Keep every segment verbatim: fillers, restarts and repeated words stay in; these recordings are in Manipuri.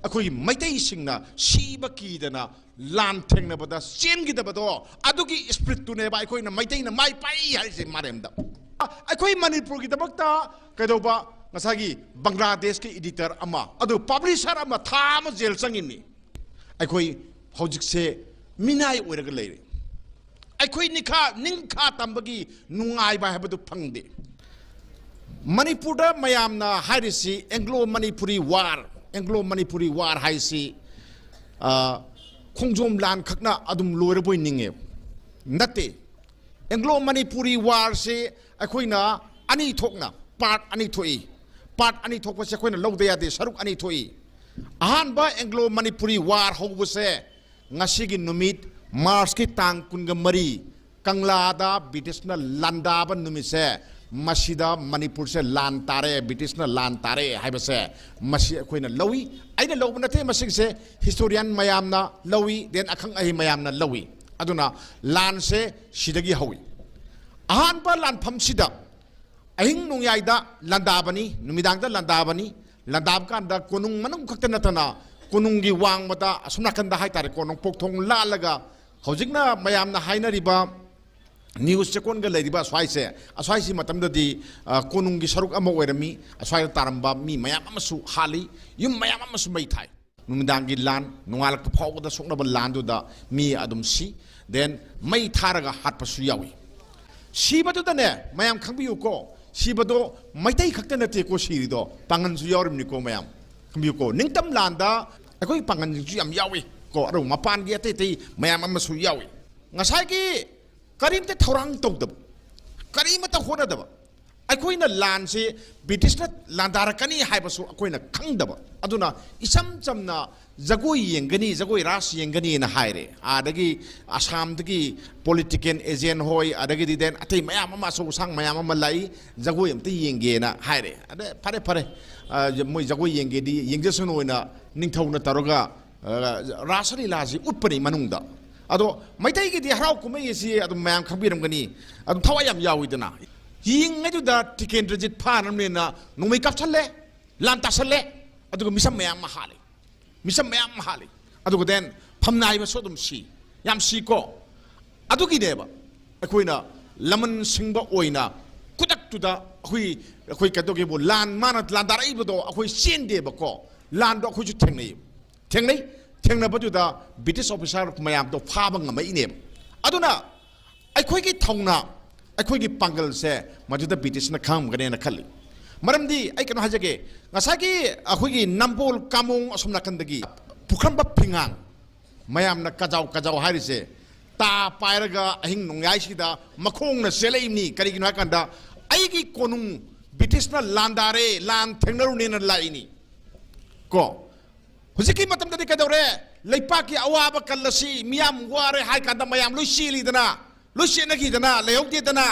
ꯑꯩꯈꯣꯏꯒꯤ ꯃꯩꯇꯩꯁꯤꯡꯅ ꯁꯤꯕ ꯀꯤꯗꯅ ꯂꯥꯟ ꯊꯦꯡꯅꯕꯗ ꯆꯦꯟꯈꯤꯗꯕꯗꯣ, ꯑꯗꯨꯒꯤ ꯏꯁꯄ꯭ꯔꯤꯠꯇꯨꯅꯦꯕ ꯑꯩꯈꯣꯏꯅ ꯃꯩꯇꯩꯅ ꯃꯥꯏ ꯄꯥꯛꯏ ꯍꯥꯏꯔꯤꯁꯦ ꯃꯥꯂꯦꯝꯗ꯫ ꯑꯩꯈꯣꯏ ꯃꯅꯤꯄꯨꯔꯒꯤꯗꯃꯛꯇ ꯀꯩꯗꯧꯕ, ꯉꯁꯥꯏꯒꯤ ꯕꯪꯒ꯭ꯂꯥꯗꯦꯁꯀꯤ ꯏꯗꯤꯇꯔ ꯑꯃ, ꯑꯗꯨ ꯄꯕ꯭ꯂꯤꯁꯔ ꯑꯃ ꯊꯥ ꯑꯃ ꯖꯦꯜ ꯆꯪꯉꯤꯅꯤ꯫ ꯑꯩꯈꯣꯏ ꯍꯧꯖꯤꯛꯁꯦ ꯃꯤꯅꯥꯏ ꯑꯣꯏꯔꯒ ꯂꯩꯔꯦ꯫ ꯑꯩꯈꯣꯏ ꯅꯤꯡꯈꯥ ꯅꯤꯡꯈꯥ ꯇꯝꯕꯒꯤ ꯅꯨꯡꯉꯥꯏꯕ ꯍꯥꯏꯕꯗꯨ ꯐꯪꯗꯦ꯫ ꯃꯅꯤꯄꯨꯔꯗ ꯃꯌꯥꯝꯅ ꯍꯥꯏꯔꯤꯁꯤ Anglo Manipuri war, Anglo Manipuri war ꯍꯥꯏꯁꯤ, ꯑ, ꯈꯣꯡꯖꯣꯝ ꯂꯥꯟ ꯈꯛꯅ ꯑꯗꯨꯝ ꯂꯣꯏꯔꯕꯣꯏ ꯅꯤꯡꯉꯦ꯫ ꯅꯠꯇꯦ꯫ ꯑꯦꯡꯒ꯭ꯂꯣ ꯃꯅꯤꯄꯨꯔꯤ ꯋꯥꯔꯁꯤ ꯑꯩꯈꯣꯏꯅ ꯑꯅꯤ ꯊꯣꯛꯅ, ꯄꯥꯔꯠ ꯑꯅꯤ ꯊꯣꯛꯏ꯫ ꯄꯥꯔꯠ ꯑꯅꯤ ꯊꯣꯛꯄꯁꯦ ꯑꯩꯈꯣꯏꯅ ꯂꯧꯗ ꯌꯥꯗꯦ, ꯁꯔꯨꯛ ꯑꯅꯤ ꯊꯣꯛꯏ꯫ ꯑꯍꯥꯟꯕ ꯑꯦꯡꯒ꯭ꯂꯣ ꯃꯅꯤꯄꯨꯔꯤ ꯋꯥꯔ ꯍꯧꯕꯁꯦ ꯉꯁꯤꯒꯤ ꯅꯨꯃꯤꯠ, ꯃꯥꯔꯆꯀꯤ ꯇꯥꯡ ꯀꯨꯟꯒ ꯃꯔꯤ, ꯀꯪꯂꯥꯗ ꯕ꯭ꯔꯤꯇꯤꯁꯅ ꯂꯥꯟꯗꯥꯕ ꯅꯨꯃꯤꯠꯁꯦ, ꯃꯁꯤꯗ ꯃꯅꯤꯄꯨꯔꯁꯦ ꯂꯥꯟ ꯇꯥꯔꯦ, ꯕ꯭ꯔꯤꯇꯤꯁꯅ ꯂꯥꯟ ꯇꯥꯔꯦ ꯍꯥꯏꯕꯁꯦ, ꯃꯁꯤ ꯑꯩꯈꯣꯏꯅ ꯂꯧꯏ꯫ ꯑꯩꯅ ꯂꯧꯕ ꯅꯠꯇꯦ, ꯃꯁꯤꯒꯤꯁꯦ ꯍꯤꯁꯇꯣꯔꯤꯌꯥꯟ ꯃꯌꯥꯝꯅ ꯂꯧꯏ, then ꯑꯈꯪ ꯑꯍꯩ ꯃꯌꯥꯝꯅ ꯂꯧꯏ꯫ ꯑꯗꯨꯅ ꯂꯥꯟꯁꯦ ꯁꯤꯗꯒꯤ ꯍꯧꯏ꯫ ꯑꯍꯥꯟꯕ ꯂꯥꯟꯐꯝꯁꯤꯗ ꯑꯍꯤꯡ ꯅꯣꯡꯌꯥꯏꯗ ꯂꯥꯟꯗꯥꯕꯅꯤ, ꯅꯨꯃꯤꯗꯥꯡꯗ ꯂꯥꯟꯗꯥꯕꯅꯤ꯫ ꯂꯥꯟꯗꯥꯕ ꯀꯥꯟꯗ ꯀꯣꯅꯨꯡ ꯃꯅꯨꯡ ꯈꯛꯇ ꯅꯠꯇꯅ ꯀꯣꯅꯨꯡꯒꯤ ꯋꯥꯡꯃꯗ ꯑꯁꯣꯝ ꯅꯥꯀꯟꯗ ꯍꯥꯏꯇꯥꯔꯦꯀꯣ, ꯅꯣꯡꯄꯣꯛ ꯊꯣꯡ ꯂꯥꯜꯂꯒ ꯍꯧꯖꯤꯛꯅ ꯃꯌꯥꯝꯅ ꯍꯥꯏꯅꯔꯤꯕ ꯅ꯭ꯌꯨꯁ ꯆꯦꯀꯣꯟꯒ ꯂꯩꯔꯤꯕ ꯑꯁ꯭ꯋꯥꯏꯁꯦ, ꯑꯁ꯭ꯋꯥꯏꯁꯤ ꯃꯇꯝꯗꯗꯤ, ꯑ, ꯀꯣꯅꯨꯡꯒꯤ ꯁꯔꯨꯛ ꯑꯃ ꯑꯣꯏꯔꯝꯃꯤ꯫ ꯑꯁ꯭ꯋꯥꯏꯗ ꯇꯥꯔꯝꯕ ꯃꯤ ꯃꯌꯥꯝ ꯑꯃꯁꯨ ꯍꯥꯠꯂꯤ, ꯌꯨꯝ ꯃꯌꯥꯝ ꯑꯃꯁꯨ ꯃꯩ ꯊꯥꯏ꯫ ꯅꯨꯃꯤꯗꯥꯡꯒꯤ ꯂꯥꯟ, ꯅꯣꯡꯉꯥꯜꯂꯛꯄ ꯐꯥꯎꯕꯗ ꯁꯣꯛꯅꯕ ꯂꯥꯟꯗꯨꯗ ꯃꯤ ꯑꯗꯨꯝ ꯁꯤ꯫ Then ꯃꯩ ꯊꯥꯔꯒ ꯍꯥꯠꯄꯁꯨ ꯌꯥꯎꯏ꯫ ꯁꯤꯕꯗꯨꯗꯅꯦ, ꯃꯌꯥꯝ ꯈꯪꯕꯤꯌꯨꯀꯣ, ꯁꯤꯕꯗꯣ ꯃꯩꯇꯩ ꯈꯛꯇ ꯅꯠꯇꯦꯀꯣ ꯁꯤꯔꯤꯗꯣ, ꯄꯥꯡꯒꯟꯁꯨ ꯌꯥꯎꯔꯤꯕꯅꯤꯀꯣ ꯃꯌꯥꯝ꯫ ꯈꯪꯕꯤꯌꯨꯀꯣ, ꯅꯤꯡꯇꯝ ꯂꯥꯟꯗ ꯑꯩꯈꯣꯏ ꯄꯥꯡꯒꯟꯁꯤꯡꯁꯨ ꯌꯥꯝ ꯌꯥꯎꯏ ꯀꯣ, ꯑꯗꯨꯒ ꯃꯄꯥꯟꯒꯤ ꯑꯇꯩ ꯑꯇꯩ ꯃꯌꯥꯝ ꯑꯃꯁꯨ ꯌꯥꯎꯏ꯫ ꯉꯁꯥꯏꯒꯤ ꯀꯔꯤꯝꯇ ꯊꯧꯔꯥꯡ ꯇꯧꯗꯕ, ꯀꯔꯤꯃꯠꯇ ꯍꯣꯠꯅꯗꯕ, ꯑꯩꯈꯣꯏꯅ ꯂꯥꯟꯁꯤ ꯕ꯭ꯔꯤꯇꯤꯁꯅ ꯂꯥꯟꯗꯥꯔꯛꯀꯅꯤ ꯍꯥꯏꯕꯁꯨ ꯑꯩꯈꯣꯏꯅ ꯈꯪꯗꯕ꯫ ꯑꯗꯨꯅ ꯏꯆꯝ ꯆꯝꯅ ꯖꯒꯣꯏ ꯌꯦꯡꯒꯅꯤ, ꯖꯒꯣꯏ ꯔꯥꯁ ꯌꯦꯡꯒꯅꯤꯅ ꯍꯥꯏꯔꯦ꯫ ꯑꯗꯒꯤ ꯑꯁꯥꯝꯗꯒꯤ ꯄꯣꯂꯤꯇꯤꯀꯦꯜ ꯑꯦꯖꯦꯟ ꯍꯣꯏ, ꯑꯗꯒꯤꯗꯤ then ꯑꯇꯩ ꯃꯌꯥꯝ ꯑꯃ, ꯑꯆꯧ ꯑꯁꯥꯡ ꯃꯌꯥꯝ ꯑꯃ ꯂꯥꯛꯏ, ꯖꯒꯣꯏ ꯑꯝꯇ ꯌꯦꯡꯒꯦꯅ ꯍꯥꯏꯔꯦ꯫ ꯑꯗ ꯐꯔꯦ, ꯐꯔꯦ, ꯑ, ꯃꯣꯏ ꯖꯒꯣꯏ ꯌꯦꯡꯒꯦꯗꯤ ꯌꯦꯡꯖꯁꯅꯨꯅ ꯅꯤꯡꯊꯧꯅ ꯇꯧꯔꯒ, ꯑ, ꯔꯥꯁ ꯂꯤꯂꯥꯁꯤ ꯎꯠꯄꯅꯤ ꯃꯅꯨꯡꯗ꯫ ꯑꯗꯣ ꯃꯩꯇꯩꯒꯤꯗꯤ ꯍꯔꯥꯎ ꯀꯨꯝꯍꯩ ꯑꯁꯤ ꯑꯗꯨꯝ ꯃꯌꯥꯝ ꯈꯪꯕꯤꯔꯝꯒꯅꯤ, ꯑꯗꯨꯝ ꯊꯋꯥꯏ ꯌꯥꯝ ꯌꯥꯎꯏꯗꯅ꯫ ꯌꯦꯡꯉꯩꯗꯨꯗ ꯇꯤꯀꯦꯟꯗ꯭ꯔꯖꯤꯠ ꯐꯥꯅꯕꯅꯦꯅ ꯅꯣꯡꯃꯩ ꯀꯥꯞꯁꯜꯂꯦ, ꯂꯥꯟ ꯇꯥꯁꯜꯂꯦ, ꯑꯗꯨꯒ ꯃꯤꯁꯝ ꯃꯌꯥꯝ ꯑꯃ ꯍꯥꯠꯂꯦ꯫ ꯃꯤꯆꯝ ꯃꯌꯥꯝ ꯑꯃ ꯍꯥꯠꯂꯤ꯫ ꯑꯗꯨꯒ then ꯐꯝꯅꯥꯏꯕꯁꯨ ꯑꯗꯨꯝ ꯁꯤ, ꯌꯥꯝ ꯁꯤꯀꯣ꯫ ꯑꯗꯨꯒꯤꯅꯦꯕ ꯑꯩꯈꯣꯏꯅ ꯂꯃꯟ ꯁꯤꯡꯕ ꯑꯣꯏꯅ ꯈꯨꯗꯛꯇꯨꯗ ꯑꯩꯈꯣꯏ, ꯑꯩꯈꯣꯏ ꯀꯩꯗꯧꯒꯦꯕꯨ, ꯂꯥꯟ ꯃꯥꯅ ꯂꯥꯟꯗꯥꯔꯛꯏꯕꯗꯣ ꯑꯩꯈꯣꯏ ꯆꯦꯟꯗꯦꯕꯀꯣ꯫ ꯂꯥꯟꯗꯣ ꯑꯩꯈꯣꯏꯁꯨ ꯊꯦꯡꯅꯩ꯫ ꯊꯦꯡꯅꯩ꯫ ꯊꯦꯡꯅꯕꯗꯨꯗ ꯕ꯭ꯔꯤꯇꯤꯁ ꯑꯣꯐꯤꯁꯥꯔ ꯃꯌꯥꯝꯗꯣ ꯐꯥꯕ ꯉꯝꯃꯛꯏꯅꯦꯕ꯫ ꯑꯗꯨꯅ ꯑꯩꯈꯣꯏꯒꯤ ꯊꯧꯅꯥ, ꯑꯩꯈꯣꯏꯒꯤ ꯄꯥꯡꯒꯜꯁꯦ ꯃꯗꯨꯗ ꯕ꯭ꯔꯤꯇꯤꯁꯅ ꯈꯪꯉꯝꯒꯅꯦꯅ ꯈꯜꯂꯤ꯫ ꯃꯔꯝꯗꯤ ꯑꯩ ꯀꯩꯅꯣ ꯍꯥꯏꯖꯒꯦ, ꯉꯁꯥꯏꯒꯤ ꯑꯩꯈꯣꯏꯒꯤ ꯅꯝꯕꯣꯜ ꯀꯥꯃꯣꯡ ꯑꯁꯣꯝ ꯅꯥꯀꯟꯗꯒꯤ ꯄꯨꯈ꯭ꯔꯝꯕ ꯐꯤꯉꯥꯡ, ꯃꯌꯥꯝꯅ ꯀꯖꯥꯎ ꯀꯖꯥꯎ ꯍꯥꯏꯔꯤꯁꯦ, ꯇꯥ ꯄꯥꯏꯔꯒ ꯑꯍꯤꯡ ꯅꯣꯡꯌꯥꯏꯁꯤꯗ ꯃꯈꯣꯡꯅ ꯆꯦꯜꯂꯛꯏꯕꯅꯤ꯫ ꯀꯔꯤꯒꯤꯅꯣ ꯍꯥꯏ ꯀꯥꯟꯗ ꯑꯩꯒꯤ ꯀꯣꯅꯨꯡ ꯕ꯭ꯔꯤꯇꯤꯁꯅ ꯂꯥꯟꯗꯥꯔꯦ, ꯂꯥꯟ ꯊꯦꯡꯅꯔꯨꯅꯦꯅ ꯂꯥꯛꯏꯅꯤ ꯀꯣ꯫ ꯍꯧꯖꯤꯛꯀꯤ ꯃꯇꯝꯗꯗꯤ ꯀꯩꯗꯧꯔꯦ? ꯂꯩꯄꯥꯛꯀꯤ ꯑꯋꯥꯕ ꯀꯜꯂꯁꯤ, ꯃꯤꯌꯥꯝ ꯋꯥꯔꯦ ꯍꯥꯏ ꯀꯥꯟꯗ ꯃꯌꯥꯝ ꯂꯣꯏ ꯆꯦꯜꯂꯤꯗꯅ, ꯂꯣꯏ ꯆꯦꯟꯅꯈꯤꯗꯅ, ꯂꯩꯍꯧꯗꯦꯗꯅ꯫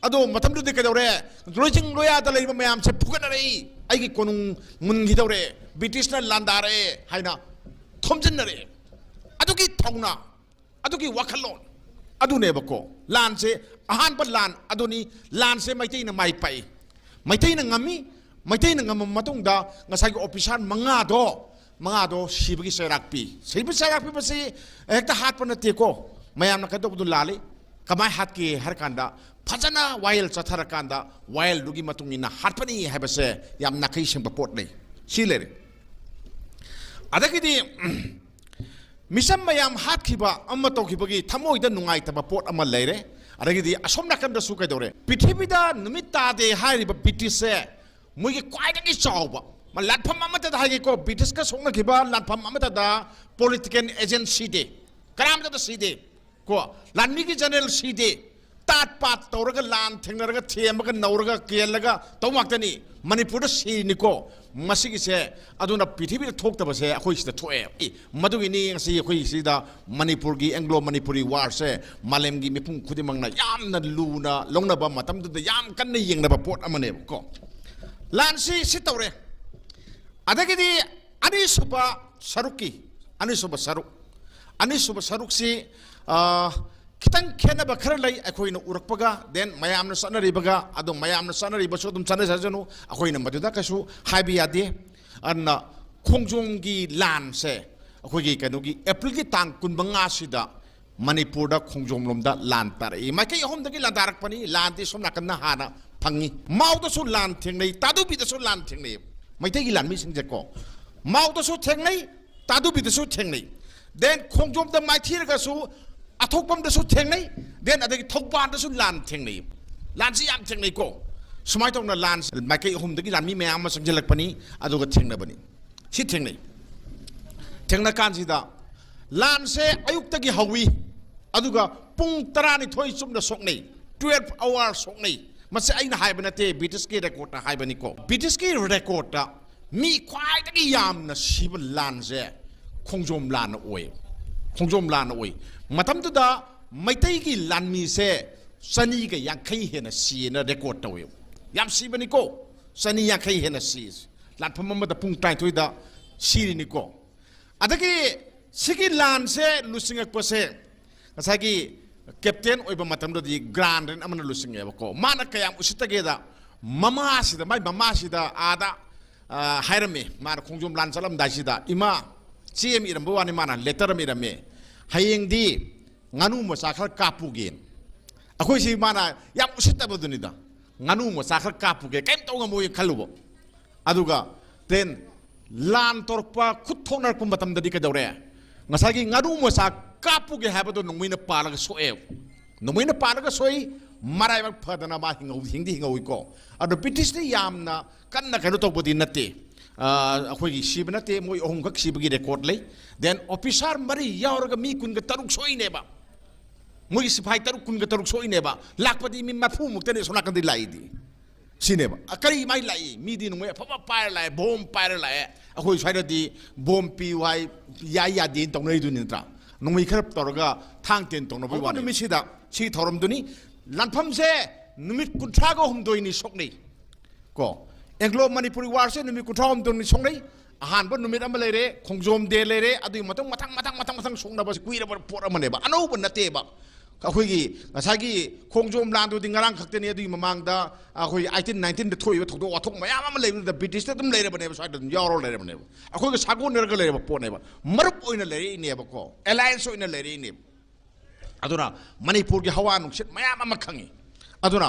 ꯑꯗꯣ ꯃꯇꯝꯗꯨꯗꯤ ꯀꯩꯗꯧꯔꯦ? ꯂꯣꯏꯖꯤꯡ ꯂꯣꯌꯥꯗ ꯂꯩꯕ ꯃꯌꯥꯝꯁꯦ ꯐꯨꯒꯠꯅꯔꯛꯏ꯫ ꯑꯩꯒꯤ ꯀꯣꯅꯨꯡ ꯃꯨꯟꯈꯤꯗꯧꯔꯦ, ꯕ꯭ꯔꯤꯇꯤꯁꯅ ꯂꯥꯟꯗꯥꯔꯛꯑꯦ ꯍꯥꯏꯅ ꯊꯣꯝꯖꯤꯟꯅꯔꯛꯑꯦ꯫ ꯑꯗꯨꯒꯤ ꯊꯧꯅꯥ, ꯑꯗꯨꯒꯤ ꯋꯥꯈꯜꯂꯣꯟ ꯑꯗꯨꯅꯦꯕꯀꯣ꯫ ꯂꯥꯟꯁꯦ, ꯑꯍꯥꯟꯕ ꯂꯥꯟ ꯑꯗꯨꯅꯤ꯫ ꯂꯥꯟꯁꯦ ꯃꯩꯇꯩꯅ ꯃꯥꯏ ꯄꯥꯛꯏ꯫ ꯃꯩꯇꯩꯅ ꯉꯝꯃꯤ꯫ ꯃꯩꯇꯩꯅ ꯉꯝꯃꯕ ꯃꯇꯨꯡꯗ ꯉꯁꯥꯏꯒꯤ ꯑꯣꯐꯤꯁꯥꯔ ꯃꯉꯥꯗꯣ, ꯃꯉꯥꯗꯣ ꯁꯤꯕꯒꯤ ꯆꯩꯔꯥꯛ ꯄꯤ꯫ ꯁꯤꯕꯒꯤ ꯆꯩꯔꯥꯛ ꯄꯤꯕꯁꯤ ꯍꯦꯛꯇ ꯍꯥꯠꯄ ꯅꯠꯇꯦꯀꯣ꯫ ꯃꯌꯥꯝꯅ ꯀꯩꯅꯣ ꯇꯧꯕꯗꯨ ꯂꯥꯜꯂꯤ꯫ ꯀꯃꯥꯏꯅ ꯍꯥꯠꯀꯦ ꯍꯥꯏꯔ ꯀꯥꯟꯗ, ꯐꯖꯅ ꯋꯥꯌꯦꯜ ꯆꯠꯊꯔꯀꯥꯟꯗ ꯋꯥꯌꯦꯜꯗꯨꯒꯤ ꯃꯇꯨꯡ ꯏꯟꯅ ꯍꯥꯠꯄꯅꯤ ꯍꯥꯏꯕꯁꯦ ꯌꯥꯝ ꯅꯥꯈꯩ ꯁꯦꯡꯕ ꯄꯣꯠꯅꯤ꯫ ꯁꯤ ꯂꯩꯔꯦ꯫ ꯑꯗꯒꯤꯗꯤ ꯃꯤꯆꯝ ꯃꯌꯥꯝ ꯍꯥꯠꯈꯤꯕ ꯑꯃ ꯇꯧꯈꯤꯕꯒꯤ ꯊꯃꯣꯏꯗ ꯅꯨꯡꯉꯥꯏꯇꯕ ꯄꯣꯠ ꯑꯃ ꯂꯩꯔꯦ꯫ ꯑꯗꯒꯤꯗꯤ ꯑꯁꯣꯝ ꯅꯥꯀꯟꯗꯁꯨ ꯀꯩꯗꯧꯔꯦ? ꯄ꯭ꯔꯤꯊꯤꯕꯤꯗ ꯅꯨꯃꯤꯠ ꯇꯥꯗꯦ ꯍꯥꯏꯔꯤꯕ ꯕ꯭ꯔꯤꯇꯤꯁꯁꯦ ꯃꯣꯏꯒꯤ ꯈ꯭ꯋꯥꯏꯗꯒꯤ ꯆꯥꯎꯕ, ꯃ-, ꯂꯥꯟꯐꯝ ꯑꯃꯠꯇꯗ ꯍꯥꯏꯒꯦꯀꯣ, ꯕ꯭ꯔꯤꯇꯤꯁꯀ ꯁꯣꯛꯅꯈꯤꯕ ꯂꯥꯟꯐꯝ ꯑꯃꯠꯇꯗ ꯄꯣꯂꯤꯇꯤꯀꯦꯜ ꯑꯦꯖꯦꯟ ꯁꯤꯗꯦ, ꯀꯅꯥꯝꯇꯗ ꯁꯤꯗꯦ ꯀꯣ꯫ ꯂꯥꯟꯃꯤꯒꯤ ꯖꯦꯅꯔꯦꯜ ꯁꯤꯗꯦ, ꯇꯥꯠ ꯄꯥꯠ ꯇꯧꯔꯒ, ꯂꯥꯟ ꯊꯦꯡꯅꯔꯒ, ꯊꯦꯝꯃꯒ, ꯅꯧꯔꯒ, ꯀꯦꯜꯂꯒ ꯇꯧ ꯉꯥꯛꯇꯅꯤ꯫ ꯃꯅꯤꯄꯨꯔꯗ ꯁꯤꯔꯤꯅꯤꯀꯣ꯫ ꯃꯁꯤꯒꯤꯁꯦ, ꯑꯗꯨꯅ ꯄ꯭ꯔꯤꯊꯤꯕꯤꯗ ꯊꯣꯛꯇꯕꯁꯦ ꯑꯩꯈꯣꯏ ꯁꯤꯗ ꯊꯣꯛꯑꯦ꯫ ꯏ, ꯃꯗꯨꯒꯤꯅꯤ ꯉꯁꯤ ꯑꯩꯈꯣꯏ ꯁꯤꯗ ꯃꯅꯤꯄꯨꯔꯒꯤ ꯑꯦꯡꯒ꯭ꯂꯣ ꯃꯅꯤꯄꯨꯔꯤ ꯋꯥꯔꯁꯦ ꯃꯥꯂꯦꯝꯒꯤ ꯃꯤꯄꯨꯝ ꯈꯨꯗꯤꯡꯃꯛꯅ ꯌꯥꯝꯅ ꯂꯨꯅ ꯂꯧꯅꯕ, ꯃꯇꯝꯗꯨꯗ ꯌꯥꯝ ꯀꯟꯅ ꯌꯦꯡꯅꯕ ꯄꯣꯠ ꯑꯃꯅꯦꯕꯀꯣ꯫ ꯂꯥꯟꯁꯤ ꯁꯤ ꯇꯧꯔꯦ꯫ ꯑꯗꯒꯤꯗꯤ ꯑꯅꯤꯁꯨꯕ ꯁꯔꯨꯛꯀꯤ, ꯑꯅꯤꯁꯨꯕ ꯁꯔꯨꯛ, ꯑꯅꯤꯁꯨꯕ ꯁꯔꯨꯛꯁꯤ, ꯑ, ꯈꯤꯇꯪ ꯈꯦꯠꯅꯕ ꯈꯔ ꯂꯩ ꯑꯩꯈꯣꯏꯅ ꯎꯔꯛꯄꯒ, then ꯃꯌꯥꯝꯅ ꯆꯠꯅꯔꯤꯕꯒ꯫ ꯑꯗꯣ ꯃꯌꯥꯝꯅ ꯆꯠꯅꯔꯤꯕꯁꯨ ꯑꯗꯨꯝ ꯆꯠꯅꯖꯁꯅꯨ, ꯑꯩꯈꯣꯏꯅ ꯃꯗꯨꯗ ꯀꯩꯁꯨ ꯍꯥꯏꯕ ꯌꯥꯗꯦ꯫ ꯑꯗꯨꯅ ꯈꯣꯡꯖꯣꯝꯒꯤ ꯂꯥꯟꯁꯦ ꯑꯩꯈꯣꯏꯒꯤ ꯀꯩꯅꯣꯒꯤ ꯑꯦꯄ꯭ꯔꯤꯜꯒꯤ ꯇꯥꯡ ꯀꯨꯟꯃꯉꯥꯁꯤꯗ ꯃꯅꯤꯄꯨꯔꯗ ꯈꯣꯡꯖꯣꯝ ꯂꯣꯝꯗ ꯂꯥꯟ ꯇꯥꯔꯛꯏ꯫ ꯃꯥꯏꯀꯩ ꯑꯍꯨꯝꯗꯒꯤ ꯂꯥꯟ ꯇꯥꯔꯛꯄꯅꯤ꯫ ꯂꯥꯟꯗꯤ ꯁꯣꯝ ꯅꯥꯀꯟꯗ ꯍꯥꯟꯅ ꯐꯪꯉꯤ꯫ ꯃꯥꯎꯗꯁꯨ ꯂꯥꯟ ꯊꯦꯡꯅꯩ, ꯇꯥꯗꯨꯕꯤꯗꯁꯨ ꯂꯥꯟ ꯊꯦꯡꯅꯩ꯫ ꯃꯩꯇꯩꯒꯤ ꯂꯥꯟꯃꯤꯁꯤꯡꯁꯦꯀꯣ, ꯃꯥꯎꯗꯁꯨ ꯊꯦꯡꯅꯩ, ꯇꯥꯗꯨꯕꯤꯗꯁꯨ ꯊꯦꯡꯅꯩ꯫ Then ꯈꯣꯡꯖꯣꯝꯗ ꯃꯥꯏꯊꯤꯔꯒꯁꯨ ꯑꯊꯣꯛꯄꯝꯗꯁꯨ ꯊꯦꯡꯅꯩ꯫ Then ꯑꯗꯒꯤ ꯊꯧꯕꯥꯜꯗꯁꯨ ꯂꯥꯟ ꯊꯦꯡꯅꯩ꯫ ꯂꯥꯟꯁꯤ ꯌꯥꯝ ꯊꯦꯡꯅꯩꯀꯣ꯫ ꯁꯨꯃꯥꯏꯅ ꯇꯧꯅ ꯂꯥꯟ ꯃꯥꯏꯀꯩ ꯑꯍꯨꯝꯗꯒꯤ ꯂꯥꯟꯃꯤ ꯃꯌꯥꯝ ꯑꯃ ꯆꯪꯁꯤꯜꯂꯛꯄꯅꯤ, ꯑꯗꯨꯒ ꯊꯦꯡꯅꯕꯅꯤ꯫ ꯁꯤ ꯊꯦꯡꯅꯩ꯫ ꯊꯦꯡꯅ ꯀꯥꯟꯁꯤꯗ ꯂꯥꯟꯁꯦ ꯑꯌꯨꯛꯇꯒꯤ ꯍꯧꯏ, ꯑꯗꯨꯒ ꯄꯨꯡ ꯇꯔꯥꯅꯤꯊꯣꯏ ꯆꯨꯞꯅ ꯁꯣꯛꯅꯩ, twelve hour ꯁꯣꯛꯅꯩ꯫ ꯃꯁꯤ ꯑꯩꯅ ꯍꯥꯏꯕ ꯅꯠꯇꯦ, ꯕ꯭ꯔꯤꯇꯤꯁꯀꯤ ꯔꯦꯀꯣꯔꯠꯇ ꯍꯥꯏꯕꯅꯤꯀꯣ꯫ ꯕ꯭ꯔꯤꯇꯤꯁꯀꯤ ꯔꯦꯀꯣꯔꯠꯇ ꯃꯤ ꯈ꯭ꯋꯥꯏꯗꯒꯤ ꯌꯥꯝꯅ ꯁꯤꯕ ꯂꯥꯟꯁꯦ ꯈꯣꯡꯖꯣꯝ ꯂꯥꯟꯅ ꯑꯣꯏ꯫ ꯈꯣꯡꯖꯣꯝ ꯂꯥꯟꯅ ꯑꯣꯏ꯫ ꯃꯇꯝꯗꯨꯗ ꯃꯩꯇꯩꯒꯤ ꯂꯥꯟꯃꯤꯁꯦ ꯆꯅꯤꯒ ꯌꯥꯡꯈꯩ ꯍꯦꯟꯅ ꯁꯤꯌꯦꯅ ꯔꯦꯀꯣꯔꯠ ꯇꯧꯋꯦ꯫ ꯌꯥꯝ ꯁꯤꯕꯅꯤꯀꯣ, ꯆꯅꯤ ꯌꯥꯡꯈꯩ ꯍꯦꯟꯅ ꯁꯤ꯫ ꯂꯥꯟꯐꯝ ꯑꯃꯗ ꯄꯨꯡ ꯇꯔꯥꯅꯤꯊꯣꯏꯗ ꯁꯤꯔꯤꯅꯤꯀꯣ꯫ ꯑꯗꯒꯤ ꯁꯤꯒꯤ ꯂꯥꯟꯁꯦ ꯂꯨꯆꯤꯡꯉꯛꯄꯁꯦ ꯉꯁꯥꯏꯒꯤ ꯀꯦꯞꯇꯦꯟ ꯑꯣꯏꯕ ꯃꯇꯝꯗꯗꯤ ꯒ꯭ꯔꯥꯟꯗꯦꯟ ꯑꯃꯅ ꯂꯨꯆꯤꯡꯉꯦꯕꯀꯣ꯫ ꯃꯥꯅ ꯀꯌꯥꯝ ꯎꯁꯤꯠꯇꯒꯦꯗ, ꯃꯃꯥꯁꯤꯗ, ꯃꯥꯏ ꯃꯃꯥꯁꯤꯗ ꯑꯥꯗ, ꯑ, ꯍꯥꯏꯔꯝꯃꯤ꯫ ꯃꯥꯅ ꯈꯣꯡꯖꯣꯝ ꯂꯥꯟ ꯆꯠꯂꯝꯗꯥꯏꯁꯤꯗ ꯏꯃꯥ, ꯆꯦ ꯑꯃ ꯏꯔꯝꯕ ꯋꯥꯅꯤ, ꯃꯥꯅ ꯂꯦꯇꯔ ꯑꯃ ꯏꯔꯝꯃꯤ꯫ "ꯍꯌꯦꯡꯗꯤ ꯉꯥꯅꯨ ꯃꯆꯥ ꯈꯔ ꯀꯥꯞꯄꯨꯒꯦ"꯫ ꯑꯩꯈꯣꯏꯁꯤ ꯃꯥꯅ ꯌꯥꯝ ꯎꯁꯤꯠꯇꯕꯗꯨꯅꯤꯗ꯫ "ꯉꯥꯅꯨ ꯃꯆꯥ ꯈꯔ ꯀꯥꯞꯄꯨꯒꯦ, ꯀꯩꯝ ꯇꯧ ꯉꯝꯃꯣꯏ" ꯈꯜꯂꯨꯕ꯫ ꯑꯗꯨꯒ then ꯂꯥꯟ ꯇꯧꯔꯛꯄ, ꯈꯨꯠ ꯊꯣꯛꯅꯔꯛꯄ ꯃꯇꯝꯗꯗꯤ ꯀꯩꯗꯧꯔꯦ? ꯉꯁꯥꯏꯒꯤ ꯉꯥꯅꯨ ꯃꯆꯥ ꯀꯥꯞꯄꯨꯒꯦ ꯍꯥꯏꯕꯗꯣ ꯅꯣꯡꯃꯩꯅ ꯄꯥꯜꯂꯒ ꯁꯣꯛꯑꯦ꯫ ꯅꯣꯡꯃꯩꯅ ꯄꯥꯜꯂꯒ ꯁꯣꯛꯏ, ꯃꯔꯥꯏꯕꯛ ꯐꯗꯅ ꯃꯥ ꯍꯤꯡꯍꯧ-, ꯍꯤꯡꯗꯤ ꯍꯤꯡꯍꯧꯏꯀꯣ꯫ ꯑꯗꯣ ꯕ꯭ꯔꯤꯇꯤꯁꯇꯤ ꯌꯥꯝꯅ ꯀꯟꯅ ꯀꯩꯅꯣ ꯇꯧꯕꯗꯤ ꯅꯠꯇꯦ꯫ ꯑ, ꯑꯩꯈꯣꯏꯒꯤ ꯁꯤꯕ ꯅꯠꯇꯦ, ꯃꯣꯏ ꯑꯍꯨꯝꯈꯛ ꯁꯤꯕꯒꯤ ꯔꯦꯀꯣꯔꯠ ꯂꯩ꯫ Then officer ꯃꯔꯤ ꯌꯥꯎꯔꯒ ꯃꯤ ꯀꯨꯟꯒ ꯇꯔꯨꯛ ꯁꯣꯛꯏꯅꯦꯕ꯫ ꯃꯣꯏꯒꯤ ꯁꯤꯐꯥꯏ ꯇꯔꯨꯛ, ꯀꯨꯟꯒ ꯇꯔꯨꯛ ꯁꯣꯛꯏꯅꯦꯕ꯫ ꯂꯥꯛꯄꯗꯤ ꯃꯤ ꯃꯔꯐꯨ ꯃꯨꯛꯇꯅꯦ ꯁꯣꯝ ꯅꯥꯀꯟꯗꯩ ꯂꯥꯛꯏꯗꯤ꯫ ꯁꯤꯅꯦꯕ꯫ ꯑ, ꯀꯔꯤ ꯃꯥꯏ ꯂꯥꯛꯏ? ꯃꯤꯗꯤ ꯅꯣꯡꯃꯩ ꯑꯐꯕ ꯄꯥꯏꯔ ꯂꯥꯛꯑꯦ, ꯕꯣꯝ ꯄꯥꯏꯔ ꯂꯥꯛꯑꯦ꯫ ꯑꯩꯈꯣꯏ ꯁ꯭ꯋꯥꯏꯗꯗꯤ ꯕꯣꯝ ꯄꯤꯌꯨ ꯍꯥꯏ, ꯌꯥꯏ ꯌꯥꯗꯦꯅ ꯇꯧꯅꯔꯤꯗꯨꯅꯤ ꯅꯠꯇ꯭ꯔꯥ? ꯅꯣꯡꯃꯩ ꯈꯔ ꯇꯧꯔꯒ ꯊꯥꯡ ꯇꯦꯟ ꯇꯧꯅꯕꯒꯤ ꯍꯧꯕ ꯋꯥꯅꯤ꯫ ꯅꯨꯃꯤꯠꯁꯤꯗ ꯁꯤ ꯊꯧꯔꯝꯗꯨꯅꯤ꯫ ꯂꯥꯟꯐꯝꯁꯦ ꯅꯨꯃꯤꯠ ꯀꯨꯟꯊ꯭ꯔꯥꯒ ꯍꯨꯝꯗꯣꯏꯅꯤ ꯁꯣꯛꯅꯩ꯫ ꯀꯣ, ꯑꯦꯡꯒ꯭ꯂꯣ ꯃꯅꯤꯄꯨꯔꯤ ꯋꯥꯔꯁꯦ ꯅꯨꯃꯤꯠ ꯀꯨꯟꯊ꯭ꯔꯥ ꯍꯨꯝꯗꯣꯏꯅꯤ ꯁꯣꯛꯅꯩ꯫ ꯑꯍꯥꯟꯕ ꯅꯨꯃꯤꯠ ꯑꯃ ꯂꯩꯔꯦ, ꯈꯣꯡꯖꯣꯝ ꯗꯦ ꯂꯩꯔꯦ, ꯑꯗꯨꯒꯤ ꯃꯇꯨꯡ ꯃꯊꯪ, ꯃꯊꯪ, ꯃꯊꯪ, ꯃꯊꯪ ꯁꯣꯛꯅꯕꯁꯦ ꯀꯨꯏꯔꯕ ꯄꯣꯠ ꯑꯃꯅꯦꯕ, ꯑꯅꯧꯕ ꯅꯠꯇꯦꯕ꯫ ꯑꯩꯈꯣꯏꯒꯤ ꯉꯁꯥꯏꯒꯤ ꯈꯣꯡꯖꯣꯝ ꯂꯥꯟꯗꯨꯗꯤ ꯉꯔꯥꯡ ꯈꯛꯇꯅꯤ, ꯑꯗꯨꯒꯤ ꯃꯃꯥꯡꯗ ꯑꯩꯈꯣꯏ ꯑꯩꯇꯤꯟ ꯅꯥꯏꯟꯇꯤꯟꯗ ꯊꯣꯛꯏꯕ ꯊꯧꯗꯣꯛ ꯋꯥꯊꯣꯛ ꯃꯌꯥꯝ ꯑꯃ ꯂꯩꯕꯗꯨꯗ ꯕ꯭ꯔꯤꯇꯤꯁꯇ ꯑꯗꯨꯝ ꯂꯩꯔꯕꯅꯦꯕ, ꯁ꯭ꯋꯥꯏꯗ ꯑꯗꯨꯝ ꯌꯥꯎꯔ ꯂꯩꯔꯕꯅꯦꯕ꯫ ꯑꯩꯈꯣꯏꯒ ꯁꯥꯒꯣꯟꯅꯔꯒ ꯂꯩꯔꯕ ꯄꯣꯠꯅꯦꯕ, ꯃꯔꯨꯞ ꯑꯣꯏꯅ ꯂꯩꯔꯛꯏꯅꯦꯕꯀꯣ, ꯑꯦꯂꯥꯌꯟꯁ ꯑꯣꯏꯅ ꯂꯩꯔꯛꯏꯅꯦꯕ꯫ ꯑꯗꯨꯅ ꯃꯅꯤꯄꯨꯔꯒꯤ ꯍꯋꯥ ꯅꯨꯡꯁꯤꯠ ꯃꯌꯥꯝ ꯑꯃ ꯈꯪꯉꯤ꯫ ꯑꯗꯨꯅ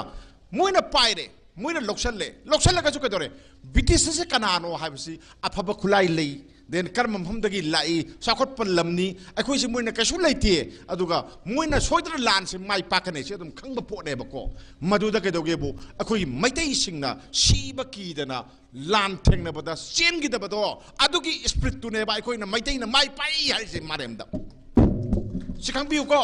ꯃꯣꯏꯅ ꯄꯥꯏꯔꯦ, ꯃꯣꯏꯅ ꯂꯧꯁꯜꯂꯦ, ꯂꯧꯁꯜꯂꯒꯁꯨ ꯀꯩꯗꯧꯔꯦ? ꯕ꯭ꯔꯤꯇꯤꯁ ꯑꯁꯤ ꯀꯅꯥꯅꯣ ꯍꯥꯏꯕꯁꯤ ꯑꯐꯕ ꯈꯨꯠꯂꯥꯏ ꯂꯩ, ꯗꯦꯟ ꯀꯔꯝꯕ ꯃꯐꯝꯗꯒꯤ ꯂꯥꯛꯏ, ꯆꯥꯎꯈꯠꯄ ꯂꯝꯅꯤ, ꯑꯩꯈꯣꯏꯁꯤ ꯃꯣꯏꯅ ꯀꯩꯁꯨ ꯂꯩꯇꯦ꯫ ꯑꯗꯨꯒ ꯃꯣꯏꯅ ꯁꯣꯏꯗꯅ ꯂꯥꯟꯁꯦ ꯃꯥꯏ ꯄꯥꯛꯀꯅꯤ, ꯁꯤ ꯑꯗꯨꯝ ꯈꯪꯕ ꯄꯣꯠꯅꯦꯕꯀꯣ꯫ ꯃꯗꯨꯗ ꯀꯩꯗꯧꯒꯦꯕꯨ, ꯑꯩꯈꯣꯏꯒꯤ ꯃꯩꯇꯩꯁꯤꯡꯅ ꯁꯤꯕ ꯀꯤꯗꯅ ꯂꯥꯟ ꯊꯦꯡꯅꯕꯗ ꯆꯦꯟꯈꯤꯗꯕꯗꯣ, ꯑꯗꯨꯒꯤ ꯏꯁꯄ꯭ꯔꯤꯠꯇꯨꯅꯦꯕ ꯑꯩꯈꯣꯏꯅ ꯃꯩꯇꯩꯅ ꯃꯥꯏ ꯄꯥꯛꯏ ꯍꯥꯏꯔꯤꯁꯦ ꯃꯥꯂꯦꯝꯗ꯫ ꯁꯤ ꯈꯪꯕꯤꯌꯨꯀꯣ꯫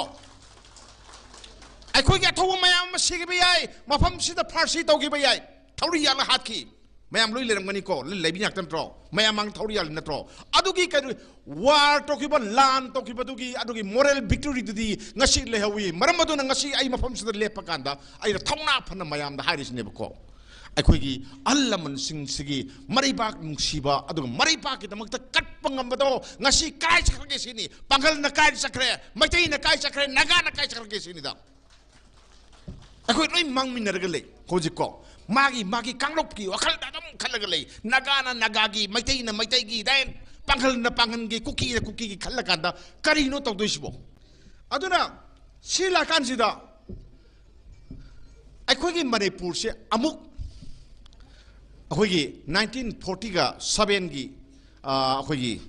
ꯑꯩꯈꯣꯏꯒꯤ ꯑꯊꯧꯕ ꯃꯌꯥꯝ ꯑꯃ ꯁꯤꯈꯤꯕ ꯌꯥꯏ, ꯃꯐꯝꯁꯤꯗ ꯐꯥꯔꯁꯤ ꯇꯧꯈꯤꯕ ꯌꯥꯏ, ꯊꯧꯔꯤ ꯌꯥꯜꯂ ꯍꯥꯠꯈꯤ꯫ ꯃꯌꯥꯝ ꯂꯣꯏ ꯂꯩꯔꯝꯒꯅꯤꯀꯣ, ꯂꯣꯏ ꯂꯩꯕꯤ ꯉꯥꯛꯇ ꯅꯠꯇ꯭ꯔꯣ? ꯃꯌꯥꯝ ꯃꯥꯡ ꯊꯧꯔꯤ ꯌꯥꯜꯂꯤ ꯅꯠꯇ꯭ꯔꯣ? ꯑꯗꯨꯒꯤ ꯀꯩꯅꯣ, ꯋꯥꯔ ꯇꯧꯈꯤꯕ, ꯂꯥꯟ ꯇꯧꯈꯤꯕꯗꯨꯒꯤ ꯑꯗꯨꯒꯤ ꯃꯣꯔꯦꯜ ꯚꯤꯛꯇꯣꯔꯤꯗꯨꯗꯤ ꯉꯁꯤ ꯂꯩꯍꯧꯋꯤ꯫ ꯃꯔꯝ ꯑꯗꯨꯅ ꯉꯁꯤ ꯑꯩ ꯃꯐꯝꯁꯤꯗ ꯂꯦꯞꯄ ꯀꯥꯟꯗ ꯑꯩꯅ ꯊꯧꯅꯥ ꯐꯅ ꯃꯌꯥꯝꯗ ꯍꯥꯏꯔꯤꯁꯤꯅꯦꯕꯀꯣ, ꯑꯩꯈꯣꯏꯒꯤ ꯑꯍꯜ ꯂꯃꯟꯁꯤꯡꯁꯤꯒꯤ ꯃꯔꯩꯕꯥꯛ ꯅꯨꯡꯁꯤꯕ, ꯑꯗꯨꯒ ꯃꯔꯩꯕꯥꯛꯀꯤꯗꯃꯛꯇ ꯀꯠꯄ ꯉꯝꯕꯗꯣ ꯉꯁꯤ ꯀꯥꯏ ꯆꯠꯈ꯭ꯔꯒꯦ ꯁꯤꯅꯤ꯫ ꯄꯥꯡꯒꯜꯅ ꯀꯥꯏ ꯆꯠꯈ꯭ꯔꯦ, ꯃꯩꯇꯩꯅ ꯀꯥꯏ ꯆꯠꯈ꯭ꯔꯦ, ꯅꯥꯒꯥꯅ ꯀꯥꯏ ꯆꯠꯈ꯭ꯔꯒꯦ ꯁꯤꯅꯤꯗ꯫ ꯑꯩꯈꯣꯏ ꯂꯣꯏ ꯃꯥꯡꯃꯤꯟꯅꯔꯒ ꯂꯩ ꯍꯧꯖꯤꯛꯀꯣ꯫ ꯃꯥꯒꯤ ꯃꯥꯒꯤ ꯀꯥꯡꯂꯨꯞꯀꯤ ꯋꯥꯈꯜꯗ ꯑꯗꯨꯝ ꯈꯜꯂꯒ ꯂꯩ꯫ ꯅꯥꯒꯥꯅ ꯅꯥꯒꯥꯒꯤ, ꯃꯩꯇꯩꯅ ꯃꯩꯇꯩꯒꯤ, ꯗꯦꯟ ꯄꯥꯡꯒꯜꯅ ꯄꯥꯡꯒꯜꯒꯤ, ꯀꯨꯀꯤꯅ ꯀꯨꯀꯤꯒꯤ ꯈꯜꯂꯀꯥꯟꯗ ꯀꯔꯤꯅꯣ ꯇꯧꯗꯣꯏꯁꯤꯕꯣ? ꯑꯗꯨꯅ ꯁꯤ ꯂꯥꯛꯀꯥꯟꯁꯤꯗ ꯑꯩꯈꯣꯏꯒꯤ ꯃꯅꯤꯄꯨꯔꯁꯦ ꯑꯃꯨꯛ ꯑꯩꯈꯣꯏꯒꯤ ꯅꯥꯏꯟꯇꯤꯟ ꯐꯣꯔꯇꯤꯒ ꯁꯕꯦꯟꯒꯤ, ꯑꯩꯈꯣꯏꯒꯤ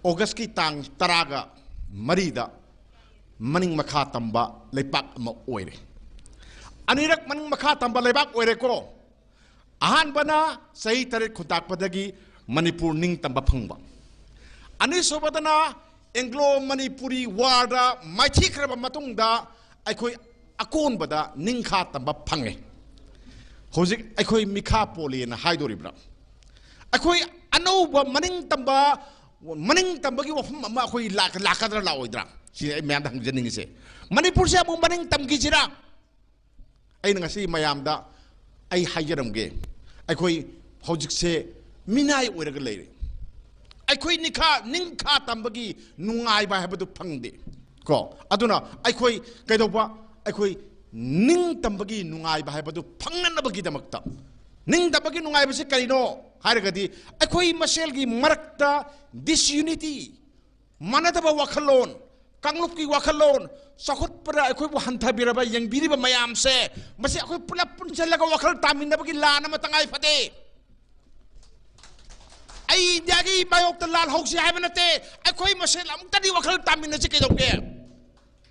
ꯑꯣꯒꯁꯀꯤ ꯇꯥꯡ ꯇꯔꯥꯒ ꯃꯔꯤꯗ ꯃꯅꯤꯡ ꯃꯈꯥ ꯇꯝꯕ ꯂꯩꯄꯥꯛ ꯑꯃ ꯑꯣꯏꯔꯦ꯫ ꯑꯅꯤꯔꯛ ꯃꯅꯤꯡ ꯃꯈꯥ ꯇꯝꯕ ꯂꯩꯕꯥꯛ ꯑꯣꯏꯔꯦꯀꯣ꯫ ꯑꯍꯥꯟꯕꯅ ꯆꯍꯤ ꯇꯔꯦꯠ ꯈꯨꯟꯇꯥꯛꯄꯗꯒꯤ ꯃꯅꯤꯄꯨꯔ ꯅꯤꯡꯇꯝꯕ ꯐꯪꯕ꯫ ꯑꯅꯤꯁꯨꯕꯗꯅ ꯑꯦꯡꯒ꯭ꯂꯣ ꯃꯅꯤꯄꯨꯔꯤ ꯋꯥꯔꯗ ꯃꯥꯏꯊꯤꯈ꯭ꯔꯕ ꯃꯇꯨꯡꯗ ꯑꯩꯈꯣꯏ ꯑꯀꯣꯟꯕꯗ ꯅꯤꯡꯈꯥ ꯇꯝꯕ ꯐꯪꯉꯦ꯫ ꯍꯧꯖꯤꯛ ꯑꯩꯈꯣꯏ ꯃꯤꯈꯥ ꯄꯣꯜꯂꯦꯅ ꯍꯥꯏꯗꯣꯔꯤꯕ꯭ꯔꯥ? ꯑꯩꯈꯣꯏ ꯑꯅꯧꯕ ꯃꯅꯤꯡ ꯇꯝꯕ, ꯃꯅꯤꯡ ꯇꯝꯕꯒꯤ ꯋꯥꯐꯝ ꯑꯃ ꯑꯩꯈꯣꯏ ꯂꯥꯛ-, ꯂꯥꯛꯀꯗ꯭ꯔꯥ ꯂꯥꯛꯑꯣꯏꯗ꯭ꯔꯥ? ꯁꯤꯅꯤ ꯑꯩ ꯃꯌꯥꯝꯗ ꯍꯪꯖꯅꯤꯡꯉꯤꯁꯦ꯫ ꯃꯅꯤꯄꯨꯔꯁꯦ ꯑꯃꯨꯛ ꯃꯅꯤꯡ ꯇꯝꯈꯤꯁꯤꯔꯥ? ꯑꯩꯅ ꯉꯁꯤ ꯃꯌꯥꯝꯗ ꯑꯩ ꯍꯥꯏꯖꯔꯝꯒꯦ, ꯑꯩꯈꯣꯏ ꯍꯧꯖꯤꯛꯁꯦ ꯃꯤꯅꯥꯏ ꯑꯣꯏꯔꯒ ꯂꯩꯔꯦ꯫ ꯑꯩꯈꯣꯏ ꯅꯤꯡꯈꯥ, ꯅꯤꯡꯈꯥ ꯇꯝꯕꯒꯤ ꯅꯨꯡꯉꯥꯏꯕ ꯍꯥꯏꯕꯗꯨ ꯐꯪꯗꯦ꯫ ꯀꯣ? ꯑꯗꯨꯅ ꯑꯩꯈꯣꯏ ꯀꯩꯗꯧꯕ? ꯑꯩꯈꯣꯏ ꯅꯤꯡꯇꯝꯕꯒꯤ ꯅꯨꯡꯉꯥꯏꯕ ꯍꯥꯏꯕꯗꯨ ꯐꯪꯅꯅꯕꯒꯤꯗꯃꯛꯇ, ꯅꯤꯡꯇꯝꯕꯒꯤ ꯅꯨꯡꯉꯥꯏꯕꯁꯤ ꯀꯔꯤꯅꯣ ꯍꯥꯏꯔꯒꯗꯤ, ꯑꯩꯈꯣꯏ ꯃꯁꯦꯜꯒꯤ ꯃꯔꯛꯇ disunity, ꯃꯥꯟꯅꯗꯕ ꯋꯥꯈꯜꯂꯣꯟ, ꯀꯥꯡꯂꯨꯞꯀꯤ ꯋꯥꯈꯜꯂꯣꯟ, ꯆꯥꯎꯈꯠꯄꯗ ꯑꯩꯈꯣꯏꯕꯨ ꯍꯟꯊꯕꯤꯔꯕ, ꯌꯦꯡꯕꯤꯔꯤꯕ ꯃꯌꯥꯝꯁꯦ, ꯃꯁꯤ ꯑꯩꯈꯣꯏ ꯄꯨꯂꯞ ꯄꯨꯟꯁꯤꯜꯂꯒ ꯋꯥꯈꯜ ꯇꯥꯃꯤꯟꯅꯕꯒꯤ ꯂꯥꯟ ꯑꯃ ꯇꯉꯥꯏ ꯐꯗꯦ꯫ ꯑꯩ ꯏꯟꯗꯤꯌꯥꯒꯤ ꯃꯥꯌꯣꯛꯇ ꯂꯥꯜꯍꯧꯁꯤ ꯍꯥꯏꯕ ꯅꯠꯇꯦ꯫ ꯑꯩꯈꯣꯏ ꯃꯁꯦꯜ ꯑꯃꯨꯛꯇꯗꯤ ꯋꯥꯈꯜ ꯇꯥꯃꯤꯟꯅꯁꯤ ꯀꯩꯗꯧꯒꯦ?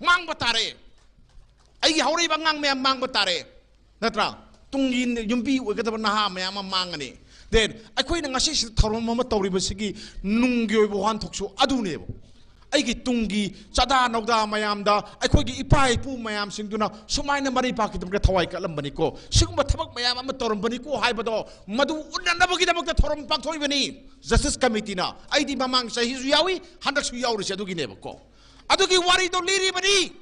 ꯃꯥꯡꯕ ꯇꯥꯔꯦ꯫ ꯑꯩꯒꯤ ꯍꯧꯔꯛꯏꯕ ꯑꯉꯥꯡ ꯃꯌꯥꯝ ꯃꯥꯡꯕ ꯇꯥꯔꯦ꯫ ꯅꯠꯇ꯭ꯔꯥ? ꯇꯨꯡꯒꯤ ꯌꯨꯝꯕꯤ ꯑꯣꯏꯒꯗꯕ ꯅꯍꯥ ꯃꯌꯥꯝ ꯑꯃ ꯃꯥꯡꯒꯅꯤ꯫ Then ꯑꯩꯈꯣꯏꯅ ꯉꯁꯤꯁꯤꯗ ꯊꯧꯔꯝ ꯑꯃ ꯇꯧꯔꯤꯕꯁꯤꯒꯤ ꯅꯨꯡꯒꯤ ꯑꯣꯏꯕ ꯋꯥꯍꯟꯊꯣꯛꯁꯨ ꯑꯗꯨꯅꯦꯕ꯫ ꯑꯩꯒꯤ ꯇꯨꯡꯒꯤ ꯆꯥꯗꯥ ꯅꯧꯗꯥ ꯃꯌꯥꯝꯗ ꯑꯩꯈꯣꯏꯒꯤ ꯏꯄꯥ ꯏꯄꯨ ꯃꯌꯥꯝꯁꯤꯡꯗꯨꯅ ꯁꯨꯃꯥꯏꯅ ꯃꯔꯩ ꯄꯥꯛꯈꯤꯗꯃꯛꯇ ꯊꯋꯥꯏ ꯀꯠꯂꯝꯕꯅꯤꯀꯣ, ꯁꯤꯒꯨꯝꯕ ꯊꯕꯛ ꯃꯌꯥꯝ ꯑꯃ ꯇꯧꯔꯝꯕꯅꯤꯀꯣ ꯍꯥꯏꯕꯗꯣ, ꯃꯗꯨ ꯎꯠꯅꯅꯕꯒꯤꯗꯃꯛꯇ ꯊꯧꯔꯝ ꯄꯥꯡꯊꯣꯛꯏꯕꯅꯤ Justice Committeeꯅ꯫ ꯑꯩꯗꯤ ꯃꯃꯥꯡ ꯆꯍꯤꯁꯨ ꯌꯥꯎꯏ, ꯍꯟꯗꯛꯁꯨ ꯌꯥꯎꯔꯤꯁꯦ ꯑꯗꯨꯒꯤꯅꯦꯕꯀꯣ꯫ ꯑꯗꯨꯒꯤ ꯋꯥꯔꯤꯗꯣ ꯂꯤꯔꯤꯕꯅꯤ꯫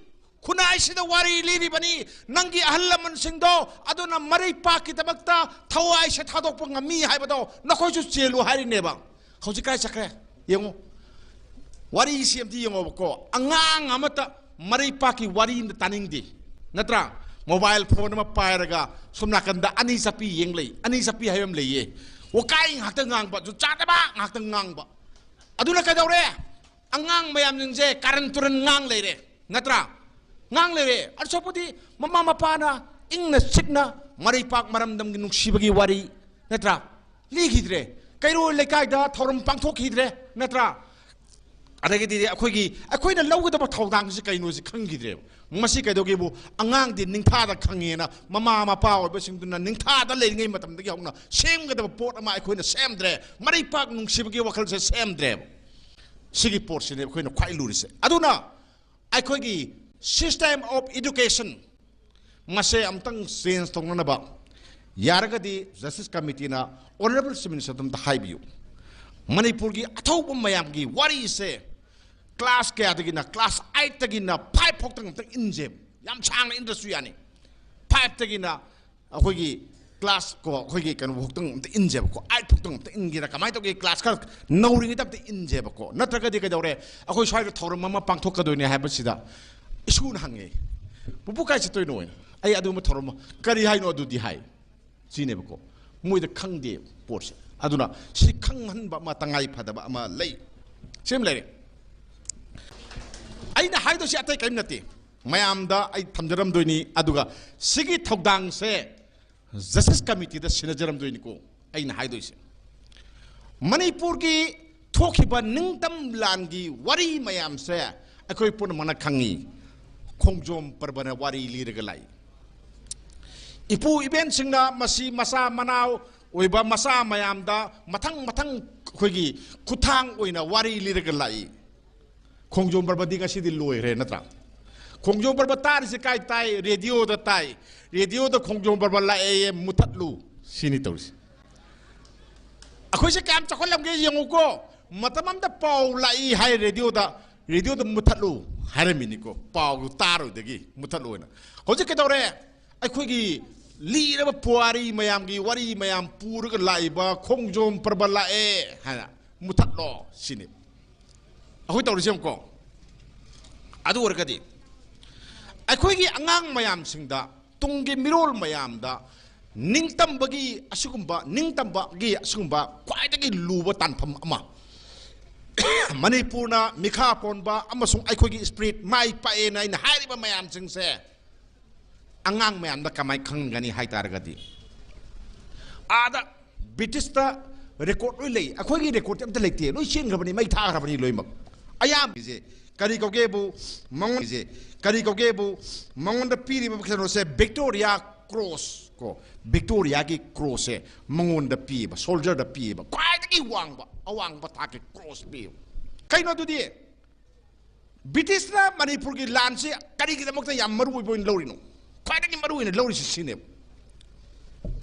ꯈꯨꯟꯅꯥꯏꯁꯤꯗ ꯋꯥꯔꯤ ꯂꯤꯔꯤꯕꯅꯤ꯫ ꯅꯪꯒꯤ ꯑꯍꯜ ꯂꯃꯟꯁꯤꯡꯗꯣ ꯑꯗꯨꯅ ꯃꯔꯩ ꯄꯥꯛꯀꯤꯗꯃꯛꯇ ꯊꯋꯥꯏꯁꯦ ꯊꯥꯗꯣꯛꯄ ꯉꯝꯃꯤ ꯍꯥꯏꯕꯗꯣ ꯅꯈꯣꯏꯁꯨ ꯆꯦꯜꯂꯨ ꯍꯥꯏꯔꯤꯅꯦꯕ꯫ ꯍꯧꯖꯤꯛ ꯀꯥꯏ ꯆꯠꯈ꯭ꯔꯦ? ꯌꯦꯡꯉꯨ, ꯋꯥꯔꯤꯁꯤ ꯑꯝꯇ ꯌꯦꯡꯉꯣꯕꯀꯣ꯫ ꯑꯉꯥꯡ ꯑꯃꯇ ꯃꯔꯩ ꯄꯥꯛꯀꯤ ꯋꯥꯔꯤ ꯑꯝꯇ ꯇꯥꯅꯤꯡꯗꯦ, ꯅꯠꯇ꯭ꯔꯥ? Mobile phone ꯑꯃ ꯄꯥꯏꯔꯒ ꯁꯣꯝ ꯅꯥꯀꯟꯗ ꯑꯅꯤ ꯆꯠꯄꯤ ꯌꯦꯡ ꯂꯩ꯫ ꯑꯅꯤ ꯆꯠꯄꯤ ꯍꯥꯏꯕ ꯑꯃ ꯂꯩꯌꯦ, ꯋꯥꯀꯥꯏ ꯉꯥꯛꯇ ꯉꯥꯡꯕ, ꯖꯨꯠ ꯆꯥꯗꯕ ꯉꯥꯛꯇ ꯉꯥꯡꯕ꯫ ꯑꯗꯨꯅ ꯀꯩꯗꯧꯔꯦ? ꯑꯉꯥꯡ ꯃꯌꯥꯝꯁꯤꯡꯁꯦ ꯀꯥꯔꯟ ꯇꯨꯔꯟ ꯉꯥꯡ ꯂꯩꯔꯦ, ꯅꯠꯇ꯭ꯔꯥ? ꯉꯥꯡ ꯂꯩꯔꯦ꯫ ꯑꯁꯣꯛꯄꯗꯤ ꯃꯃꯥ ꯃꯄꯥꯅ ꯏꯪꯅ ꯆꯤꯛꯅ ꯃꯔꯩ ꯄꯥꯛ ꯃꯔꯝꯗꯝꯒꯤ ꯅꯨꯡꯁꯤꯕꯒꯤ ꯋꯥꯔꯤ, ꯅꯠꯇ꯭ꯔꯥ? ꯂꯤꯈꯤꯗ꯭ꯔꯦ꯫ ꯀꯩꯔꯣꯜ ꯂꯩꯀꯥꯏꯗ ꯊꯧꯔꯝ ꯄꯥꯡꯊꯣꯛꯈꯤꯗ꯭ꯔꯦ, ꯅꯠꯇ꯭ꯔꯥ? ꯑꯗꯒꯤꯗꯤ ꯑꯩꯈꯣꯏꯒꯤ, ꯑꯩꯈꯣꯏꯅ ꯂꯧꯒꯗꯕ ꯊꯧꯗꯥꯡꯁꯤ ꯀꯩꯅꯣꯁꯤ ꯈꯪꯈꯤꯗ꯭ꯔꯦꯕ꯫ ꯃꯁꯤ ꯀꯩꯗꯧꯒꯦꯕꯨ, ꯑꯉꯥꯡꯗꯤ ꯅꯤꯡꯊꯥꯗ ꯈꯪꯉꯦꯅ ꯃꯃꯥ ꯃꯄꯥ ꯑꯣꯏꯕꯁꯤꯡꯗꯨꯅ ꯅꯤꯡꯊꯥꯗ ꯂꯩꯔꯤꯉꯩ ꯃꯇꯝꯗꯒꯤ ꯍꯧꯅ ꯁꯦꯝꯒꯗꯕ ꯄꯣꯠ ꯑꯃ ꯑꯩꯈꯣꯏꯅ ꯁꯦꯝꯗ꯭ꯔꯦ꯫ ꯃꯔꯩ ꯄꯥꯛ ꯅꯨꯡꯁꯤꯕꯒꯤ ꯋꯥꯈꯜꯁꯦ ꯁꯦꯝꯗ꯭ꯔꯦꯕ꯫ ꯁꯤꯒꯤ ꯄꯣꯠꯁꯤꯅꯦ ꯑꯩꯈꯣꯏꯅ ꯈ꯭ꯋꯥꯏ ꯂꯨꯔꯤꯁꯦ꯫ ꯑꯗꯨꯅ ꯑꯩꯈꯣꯏꯒꯤ system of education ꯃꯁꯦ ꯑꯝꯇꯪ change ꯇꯧꯅꯅꯕ ꯌꯥꯔꯒꯗꯤ Justice Committeeꯅ Honourable Chief Minister ꯑꯝꯇ ꯍꯥꯏꯕꯤꯌꯨ꯫ ꯃꯅꯤꯄꯨꯔꯒꯤ ꯑꯊꯧꯕ ꯃꯌꯥꯝꯒꯤ ꯋꯥꯔꯤꯁꯦ class ꯀꯌꯥꯗꯒꯤꯅ, class eightꯇꯒꯤꯅ five ꯐꯥꯎꯇꯪ ꯑꯝꯇꯪ ꯏꯟꯁꯦ꯫ ꯌꯥꯝ ꯁꯥꯡꯅ ꯏꯟꯗ꯭ꯔꯁꯨ ꯌꯥꯅꯤ꯫ Fiveꯇꯒꯤꯅ ꯑꯩꯈꯣꯏꯒꯤ ꯀ꯭ꯂꯥꯁ ꯀꯣ, ꯑꯩꯈꯣꯏꯒꯤ ꯀꯩꯅꯣ ꯐꯥꯎꯇꯪ ꯑꯝꯇ ꯏꯟꯁꯦꯕꯀꯣ, ꯑꯥꯏꯠ ꯐꯥꯎꯇꯪ ꯑꯝꯇ ꯏꯟꯒꯦꯔꯥ, ꯀꯃꯥꯏꯅ ꯇꯧꯒꯦ, ꯀ꯭ꯂꯥꯁ ꯈꯔ ꯅꯧꯔꯤꯉꯩꯗ ꯑꯝꯇ ꯏꯟꯁꯦꯕꯀꯣ, ꯅꯠꯇ꯭ꯔꯒꯗꯤ ꯀꯩꯗꯧꯔꯦ, ꯑꯩꯈꯣꯏ ꯁ꯭ꯋꯥꯏꯗ ꯊꯧꯔꯝ ꯑꯃ ꯄꯥꯡꯊꯣꯛꯀꯗꯣꯏꯅꯦ ꯍꯥꯏꯕꯁꯤꯗ ꯏꯁꯨꯅ ꯍꯪꯉꯦ, "ꯄꯨꯄꯨ ꯀꯥꯏ ꯆꯠꯇꯣꯏꯅꯣ?" ꯍꯥꯏꯅ꯫ "ꯑꯩ ꯑꯗꯨꯒꯨꯝꯕ ꯊꯧꯔꯝ ꯑꯃ"꯫ "ꯀꯔꯤ ꯍꯥꯏꯅꯣ ꯑꯗꯨꯗꯤ?" ꯍꯥꯏ꯫ ꯁꯤꯅꯦꯕꯀꯣ, ꯃꯣꯏꯗ ꯈꯪꯗꯦ ꯄꯣꯠꯁꯦ꯫ ꯑꯗꯨꯅ ꯁꯤ ꯈꯪꯍꯟꯕ ꯑꯃ ꯇꯉꯥꯏ ꯐꯗꯕ ꯑꯃ ꯂꯩ꯫ ꯁꯤꯃ ꯂꯩꯔꯦ꯫ ꯑꯩꯅ ꯍꯥꯏꯗꯣꯏꯁꯦ ꯑꯇꯩ ꯀꯔꯤꯝ ꯅꯠꯇꯦ, ꯃꯌꯥꯝꯗ ꯑꯩ ꯊꯝꯖꯔꯝꯗꯣꯏꯅꯤ꯫ ꯑꯗꯨꯒ ꯁꯤꯒꯤ ꯊꯧꯗꯥꯡꯁꯦ ꯖꯁꯇꯤꯁ ꯀꯃꯤꯇꯤꯗ ꯁꯤꯟꯅꯖꯔꯝꯗꯣꯏꯅꯤꯀꯣ ꯑꯩꯅ ꯍꯥꯏꯗꯣꯏꯁꯦ꯫ ꯃꯅꯤꯄꯨꯔꯒꯤ ꯊꯣꯛꯈꯤꯕ ꯅꯤꯡꯇꯝ ꯂꯥꯟꯒꯤ ꯋꯥꯔꯤ ꯃꯌꯥꯝꯁꯦ ꯑꯩꯈꯣꯏ ꯄꯨꯝꯅꯃꯛꯅ ꯈꯪꯉꯤ꯫ ꯈꯣꯡꯖꯣꯝ ꯄꯔꯕꯅ ꯋꯥꯔꯤ ꯂꯤꯔꯒ ꯂꯥꯛꯏ꯫ ꯏꯄꯨ ꯏꯕꯦꯟꯁꯤꯡꯅ ꯃꯁꯤ ꯃꯆꯥ ꯃꯅꯥꯎ ꯑꯣꯏꯕ ꯃꯆꯥ ꯃꯌꯥꯝꯗ ꯃꯊꯪ ꯃꯊꯪ ꯑꯩꯈꯣꯏꯒꯤ ꯈꯨꯠꯊꯥꯡ ꯑꯣꯏꯅ ꯋꯥꯔꯤ ꯂꯤꯔꯒ ꯂꯥꯛꯏ꯫ ꯈꯣꯡꯖꯣꯝ ꯄꯔꯕꯗꯤ ꯉꯁꯤꯗꯤ ꯂꯣꯏꯈ꯭ꯔꯦ, ꯅꯠꯇ꯭ꯔꯥ? ꯈꯣꯡꯖꯣꯝ ꯄꯔꯕ ꯇꯥꯔꯤꯁꯦ ꯀꯥꯏ ꯇꯥꯏ? ꯔꯦꯗꯤꯑꯣꯗ ꯇꯥꯏ꯫ ꯔꯦꯗꯤꯑꯣꯗ "ꯈꯣꯡꯖꯣꯝ ꯄꯔꯕ ꯂꯥꯛꯑꯦ, ꯃꯨꯊꯠꯂꯨ", ꯁꯤꯅꯤ ꯇꯧꯔꯤꯁꯦ꯫ ꯑꯩꯈꯣꯏꯁꯦ ꯀꯌꯥꯝ ꯆꯥꯎꯈꯠꯂꯝꯒꯦ ꯌꯦꯡꯉꯨꯀꯣ꯫ ꯃꯇꯝ ꯑꯃꯗ ꯄꯥꯎ ꯂꯥꯛꯏ ꯍꯥꯏ ꯔꯦꯗꯤꯑꯣꯗ, "ꯔꯦꯗꯤꯑꯣꯗ ꯃꯨꯊꯠꯂꯨ" ꯍꯥꯏꯔꯝꯃꯤꯅꯤꯀꯣ, ꯄꯥꯎꯗꯨ ꯇꯥꯔꯣꯏꯗꯒꯤ ꯃꯨꯊꯠꯂꯨ ꯍꯥꯏꯅ꯫ ꯍꯧꯖꯤꯛ ꯀꯩꯗꯧꯔꯦ? ꯑꯩꯈꯣꯏꯒꯤ ꯂꯤꯔꯕ ꯄꯨꯋꯥꯔꯤ ꯃꯌꯥꯝꯒꯤ ꯋꯥꯔꯤ ꯃꯌꯥꯝ ꯄꯨꯔꯒ ꯂꯥꯛꯏꯕ "ꯈꯣꯡꯖꯣꯝ ꯄꯔꯕ ꯂꯥꯛꯑꯦ" ꯍꯥꯏꯅ "ꯃꯨꯊꯠꯂꯣ" ꯁꯤꯅꯤ꯫ ꯑꯩꯈꯣꯏ ꯇꯧꯔꯤꯁꯦ ꯌꯦꯡꯉꯨꯀꯣ꯫ ꯑꯗꯨ ꯑꯣꯏꯔꯒꯗꯤ ꯑꯩꯈꯣꯏꯒꯤ ꯑꯉꯥꯡ ꯃꯌꯥꯝꯁꯤꯡꯗ, ꯇꯨꯡꯒꯤ ꯃꯤꯔꯣꯜ ꯃꯌꯥꯝꯗ ꯅꯤꯡꯇꯝꯕꯒꯤ ꯑꯁꯤꯒꯨꯝꯕ, ꯅꯤꯡꯇꯝꯕꯒꯤ ꯑꯁꯤꯒꯨꯝꯕ ꯈ꯭ꯋꯥꯏꯗꯒꯤ ꯂꯨꯕ ꯇꯥꯟꯐꯝ ꯑꯃ, ꯃꯅꯤꯄꯨꯔꯅ ꯃꯤꯈꯥ ꯄꯣꯟꯕ ꯑꯃꯁꯨꯡ ꯑꯩꯈꯣꯏꯒꯤ ꯁ꯭ꯄꯤꯔꯤꯠ ꯃꯥꯏ ꯄꯥꯛꯑꯦꯅ ꯑꯩꯅ ꯍꯥꯏꯔꯤꯕ ꯃꯌꯥꯝꯁꯤꯡꯁꯦ ꯑꯉꯥꯡ ꯃꯌꯥꯝꯗ ꯀꯃꯥꯏꯅ ꯈꯪꯒꯅꯤ ꯍꯥꯏ ꯇꯥꯔꯒꯗꯤ, ꯑꯥꯗ ꯕ꯭ꯔꯤꯇꯤꯁꯇ ꯔꯦꯀꯣꯔꯠ ꯂꯣꯏ ꯂꯩ, ꯑꯩꯈꯣꯏꯒꯤ ꯔꯦꯀꯣꯔꯠꯇꯤ ꯑꯝꯇ ꯂꯩꯇꯦ, ꯂꯣꯏ ꯆꯦꯟꯈ꯭ꯔꯕꯅꯤ, ꯃꯩ ꯊꯥꯈ꯭ꯔꯕꯅꯤ ꯂꯣꯏꯅꯃꯛ꯫ ꯑꯌꯥꯝꯕꯁꯦ ꯀꯔꯤ ꯀꯧꯒꯦꯕꯨ, ꯃꯉꯣꯟꯁꯦ ꯀꯔꯤ ꯀꯧꯒꯦꯕꯨ, ꯃꯉꯣꯟꯗ ꯄꯤꯔꯤꯕ ꯀꯩꯅꯣꯁꯦ ꯚꯤꯛꯇꯣꯔꯤꯌꯥ ꯀ꯭ꯔꯣꯁ ꯀꯣ, ꯚꯤꯛꯇꯣꯔꯤꯌꯥꯒꯤ ꯀ꯭ꯔꯣꯁꯁꯦ ꯃꯉꯣꯟꯗ ꯄꯤꯌꯦꯕ, ꯁꯣꯜꯖꯔꯗ ꯄꯤꯌꯦꯕ, ꯈ꯭ꯋꯥꯏꯗꯒꯤ ꯋꯥꯡꯕ, ꯑꯋꯥꯡꯕ ꯊꯥꯛꯀꯤ ꯀ꯭ꯔꯣꯁ ꯄꯤꯌꯦꯕ꯫ ꯀꯩꯅꯣ ꯑꯗꯨꯗꯤ? ꯕ꯭ꯔꯤꯇꯤꯁꯅ ꯃꯅꯤꯄꯨꯔꯒꯤ ꯂꯥꯟꯁꯤ ꯀꯔꯤꯒꯤꯗꯃꯛꯇ ꯌꯥꯝ ꯃꯔꯨ ꯑꯣꯏꯕ ꯑꯣꯏꯅ ꯂꯧꯔꯤꯅꯣ? ꯈ꯭ꯋꯥꯏꯗꯒꯤ ꯃꯔꯨ ꯑꯣꯏꯅ ꯂꯧꯔꯤꯁꯤ ꯁꯤꯅꯦꯕ꯫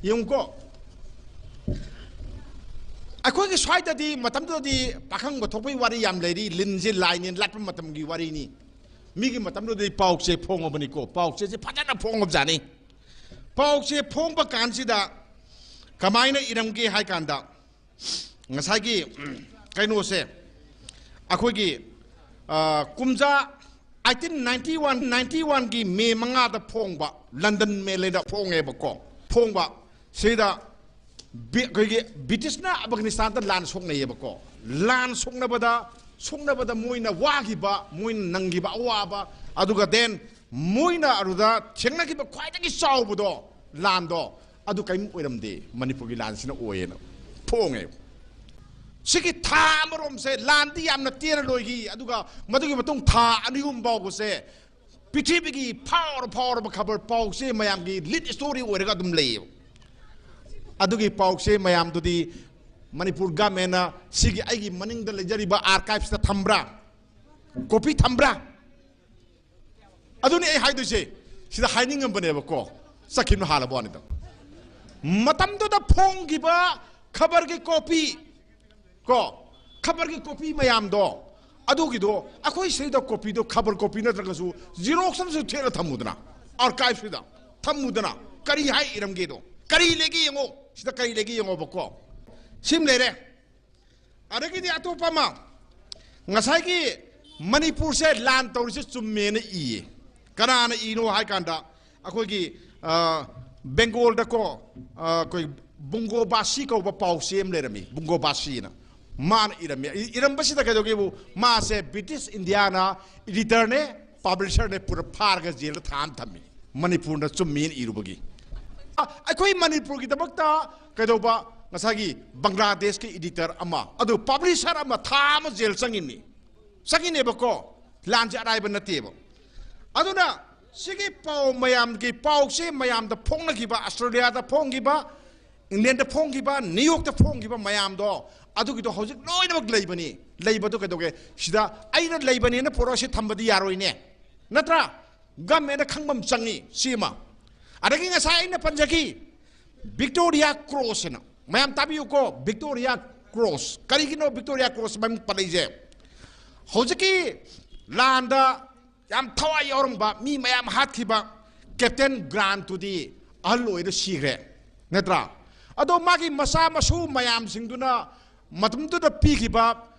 ꯌꯦꯡꯉꯨꯀꯣ, ꯑꯩꯈꯣꯏꯒꯤ ꯁ꯭ꯋꯥꯏꯗꯗꯤ ꯃꯇꯝꯗꯨꯗꯗꯤ ꯄꯥꯈꯪꯕ ꯊꯣꯛꯄꯒꯤ ꯋꯥꯔꯤ ꯌꯥꯝ ꯂꯩꯔꯤ, ꯂꯤꯟꯁꯦ ꯂꯥꯏꯅꯦꯅ ꯂꯥꯠꯄ ꯃꯇꯝꯒꯤ ꯋꯥꯔꯤꯅꯤ꯫ ꯃꯤꯒꯤ ꯃꯇꯝꯗꯨꯗꯗꯤ ꯄꯥꯎꯆꯦ ꯐꯣꯡꯉꯕꯅꯤꯀꯣ, ꯄꯥꯎꯆꯦꯁꯦ ꯐꯖꯅ ꯐꯣꯡꯉꯕꯖꯥꯠꯅꯤ꯫ ꯄꯥꯎꯁꯦ ꯐꯣꯡꯕ ꯀꯥꯟꯁꯤꯗ ꯀꯃꯥꯏꯅ ꯏꯔꯝꯒꯦ ꯍꯥꯏ ꯀꯥꯟꯗ, ꯉꯁꯥꯏꯒꯤ ꯎꯝ, ꯀꯩꯅꯣꯁꯦ, ꯑꯩꯈꯣꯏꯒꯤ ꯑ, ꯀꯨꯝꯖꯥ ꯑꯩꯠꯇꯤꯟ ꯅꯥꯏꯟꯇꯤ ꯋꯥꯟ ꯅꯥꯏꯟꯇꯤ ꯋꯥꯟꯒꯤ ꯃꯦ ꯃꯉꯥꯗ ꯐꯣꯡꯕ, ꯂꯟꯗꯟ ꯃꯦꯜ ꯍꯥꯏꯅ ꯐꯣꯡꯉꯦꯕꯀꯣ꯫ ꯐꯣꯡꯕ ꯁꯤꯗ ꯕꯤ- ꯑꯩꯈꯣꯏꯒꯤ ꯕ꯭ꯔꯤꯇꯤꯁꯅ ꯑꯐꯒꯥꯅꯤꯁꯇꯥꯟꯗ ꯂꯥꯟ ꯁꯣꯛꯅꯩꯌꯦꯕꯀꯣ꯫ ꯂꯥꯟ ꯁꯣꯛꯅꯕꯗ, ꯁꯣꯛꯅꯕꯗ ꯃꯣꯏꯅ ꯋꯥꯈꯤꯕ, ꯃꯣꯏꯅ ꯅꯪꯈꯤꯕ ꯑꯋꯥꯕ, ꯑꯗꯨꯒ then ꯃꯣꯏꯅ ꯑꯗꯨꯗ ꯊꯦꯡꯅꯈꯤꯕ ꯈ꯭ꯋꯥꯏꯗꯒꯤ ꯆꯥꯎꯕꯗꯣ, ꯂꯥꯟꯗꯣ, ꯑꯗꯨ ꯀꯔꯤꯝ ꯑꯣꯏꯔꯝꯗꯦ, ꯃꯅꯤꯄꯨꯔꯒꯤ ꯂꯥꯟꯁꯤꯅ ꯑꯣꯏꯌꯦꯅ ꯐꯣꯡꯉꯦ꯫ ꯁꯤꯒꯤ ꯊꯥ ꯑꯃꯔꯣꯝꯁꯦ ꯂꯥꯟꯗꯤ ꯌꯥꯝꯅ ꯇꯦꯟꯅ ꯂꯣꯏꯈꯤ, ꯑꯗꯨꯒ ꯃꯗꯨꯒꯤ ꯃꯇꯨꯡ ꯊꯥ ꯑꯅꯤ ꯑꯍꯨꯝ ꯐꯥꯎꯕꯁꯦ ꯄ꯭ꯔꯤꯊꯤꯕꯤꯒꯤ ꯐꯥꯎꯔ ꯐꯥꯎꯔꯕ ꯈꯕꯔ ꯄꯥꯎꯁꯦ ꯃꯌꯥꯝꯒꯤ ꯂꯤꯠ ꯁ꯭ꯇꯣꯔꯤ ꯑꯣꯏꯔꯒ ꯑꯗꯨꯝ ꯂꯩꯌꯦꯕ꯫ ꯑꯗꯨꯒꯤ ꯄꯥꯎꯁꯦ ꯃꯌꯥꯝꯗꯨꯗꯤ ꯃꯅꯤꯄꯨꯔ ꯒꯃꯦꯟꯅ ꯁꯤꯒꯤ ꯑꯩꯒꯤ ꯃꯅꯤꯡꯗ ꯂꯩꯖꯔꯤꯕ ꯑꯥꯔꯀꯥꯏꯚꯁꯇ ꯊꯝꯕ꯭ꯔꯥ? ꯀꯣꯄꯤ ꯊꯝꯕ꯭ꯔꯥ? ꯑꯗꯨꯅꯤ ꯑꯩ ꯍꯥꯏꯗꯣꯏꯁꯦ꯫ ꯁꯤꯗ ꯍꯥꯏꯅꯤꯡꯉꯝꯕꯅꯦꯕꯀꯣ, ꯆꯠꯈꯤꯕꯅ ꯍꯥꯜꯂꯕ ꯋꯥꯅꯤꯗ꯫ ꯃꯇꯝꯗꯨꯗ ꯐꯣꯡꯈꯤꯕ ꯈꯕꯔꯒꯤ ꯀꯣꯄꯤ, ꯀꯣ, ꯈꯕꯔꯒꯤ ꯀꯣꯄꯤ ꯃꯌꯥꯝꯗꯣ, ꯑꯗꯨꯒꯤꯗꯣ ꯑꯩꯈꯣꯏ ꯁꯤꯗ ꯀꯣꯄꯤꯗꯣ, ꯈꯕꯔ ꯀꯣꯄꯤ ꯅꯠꯇ꯭ꯔꯒꯁꯨ ꯖꯤꯔꯣꯛꯁ ꯑꯃꯁꯨ ꯊꯦꯠꯂ ꯊꯝꯃꯨꯗꯅ, ꯑꯥꯔꯀꯥꯏꯚꯁꯤꯗ ꯊꯝꯃꯨꯗꯅ, ꯀꯔꯤ ꯍꯥꯏ ꯏꯔꯝꯒꯦꯗꯣ, ꯀꯔꯤ ꯂꯩꯒꯦ ꯌꯦꯡꯉꯣ꯫ ꯁꯤꯗ ꯀꯔꯤ ꯂꯩꯒꯦ ꯌꯦꯡꯉꯣꯕꯀꯣ꯫ ꯁꯤꯃ ꯂꯩꯔꯦ꯫ ꯑꯗꯒꯤꯗꯤ ꯑꯇꯣꯞꯄ ꯑꯃ, ꯉꯁꯥꯏꯒꯤ ꯃꯅꯤꯄꯨꯔꯁꯦ ꯂꯥꯟ ꯇꯧꯔꯤꯁꯦ ꯆꯨꯝꯃꯦꯅ ꯏꯌꯦ꯫ ꯀꯅꯥꯅ ꯏꯅꯣ ꯍꯥꯏ ꯀꯥꯟꯗ, ꯑꯩꯈꯣꯏꯒꯤ ꯑ, ꯕꯦꯡꯒꯣꯜꯗꯀꯣ, ꯑ, ꯑꯩꯈꯣꯏ ꯕꯨꯡꯒꯣ ꯕꯥꯁꯤ ꯀꯧꯕ ꯄꯥꯎꯆꯦ ꯑꯃ ꯂꯩꯔꯝꯃꯤ, ꯕꯨꯡꯒꯣ ꯕꯥꯁꯤꯅ꯫ ꯃꯥꯅ ꯏꯔꯝꯃꯤ꯫ ꯏ- ꯏꯔꯝꯕꯁꯤꯗ ꯀꯩꯗꯧꯒꯦꯕꯨ, ꯃꯥꯁꯦ ꯕ꯭ꯔꯤꯇꯤꯁ ꯏꯟꯗꯤꯌꯥꯅ ꯏꯗꯤꯇꯔꯅꯦ, ꯄꯕ꯭ꯂꯤꯁꯔꯅꯦ, ꯄꯨꯔꯥ ꯐꯥꯔꯒ ꯖꯦꯜꯗ ꯊꯥ ꯑꯃ ꯊꯝꯃꯤ, ꯃꯅꯤꯄꯨꯔꯅ ꯆꯨꯝꯃꯦꯅ ꯏꯔꯨꯕꯒꯤ꯫ ꯑ, ꯑꯩꯈꯣꯏ ꯃꯅꯤꯄꯨꯔꯒꯤꯗꯃꯛꯇ ꯀꯩꯗꯧꯕ, ꯉꯁꯥꯏꯒꯤ ꯕꯪꯒ꯭ꯂꯥꯗꯦꯁꯀꯤ ꯏꯗꯤꯇꯔ ꯑꯃ, ꯑꯗꯨ ꯄꯕ꯭ꯂꯤꯁꯔ ꯑꯃ ꯊꯥ ꯑꯃ ꯖꯦꯜ ꯆꯪꯉꯤꯅꯤ꯫ ꯆꯪꯉꯤꯅꯦꯕꯀꯣ꯫ ꯂꯥꯟꯁꯦ ꯑꯔꯥꯏꯕ ꯅꯠꯇꯦꯕ꯫ ꯑꯗꯨꯅ ꯁꯤꯒꯤ ꯄꯥꯎ ꯃꯌꯥꯝꯒꯤ ꯄꯥꯎꯁꯦ ꯃꯌꯥꯝꯗ ꯐꯣꯡꯅꯈꯤꯕ, ꯑꯁꯇ꯭ꯔꯦꯂꯤꯌꯥꯗ ꯐꯣꯡꯈꯤꯕ, ꯏꯪꯂꯦꯟꯗ ꯐꯣꯡꯈꯤꯕ, ꯅ꯭ꯌꯨ ꯌꯣꯔꯛꯇ ꯐꯣꯡꯈꯤꯕ ꯃꯌꯥꯝꯗꯣ, ꯑꯗꯨꯒꯤꯗꯣ ꯍꯧꯖꯤꯛ ꯂꯣꯏꯅꯃꯛ ꯂꯩꯕꯅꯤ꯫ ꯂꯩꯕꯗꯣ ꯀꯩꯗꯧꯒꯦ? ꯁꯤꯗ ꯑꯩꯅ ꯂꯩꯕꯅꯦꯅ ꯄꯨꯔꯛꯑ ꯁꯤ ꯊꯝꯕꯗꯤ ꯌꯥꯔꯣꯏꯅꯦ, ꯅꯠꯇ꯭ꯔꯥ? ꯒꯃꯦꯟꯅ ꯈꯪꯕ ꯑꯃ ꯆꯪꯉꯤ ꯁꯤꯃ꯫ ꯑꯗꯒꯤ ꯉꯁꯥꯏ ꯑꯩꯅ ꯄꯟꯖꯈꯤ, ꯚꯤꯛꯇꯣꯔꯤꯌꯥ ꯀ꯭ꯔꯣꯁ ꯍꯥꯏꯅ, ꯃꯌꯥꯝ ꯇꯥꯕꯤꯌꯨꯀꯣ, ꯚꯤꯛꯇꯣꯔꯤꯌꯥ ꯀ꯭ꯔꯣꯁ꯫ ꯀꯔꯤꯒꯤꯅꯣ ꯚꯤꯛꯇꯣꯔꯤꯌꯥ ꯀ꯭ꯔꯣꯁ ꯃꯃꯤꯡ ꯄꯜꯂꯛꯏꯁꯦ? ꯍꯧꯖꯤꯛꯀꯤ ꯂꯥꯟꯗ ꯌꯥꯝ ꯊꯋꯥꯏ ꯌꯥꯎꯔꯝꯕ, ꯃꯤ ꯃꯌꯥꯝ ꯍꯥꯠꯈꯤꯕ ꯀꯦꯞꯇꯦꯟ ꯒ꯭ꯔꯥꯟꯇꯨꯗꯤ ꯑꯍꯜ ꯑꯣꯏꯔ ꯁꯤꯈ꯭ꯔꯦ, ꯅꯠꯇ꯭ꯔꯥ? ꯑꯗꯣ ꯃꯥꯒꯤ ꯃꯆꯥ ꯃꯁꯨ ꯃꯌꯥꯝꯁꯤꯡꯗꯨꯅ ꯃꯇꯝꯗꯨꯗ ꯄꯤꯈꯤꯕ,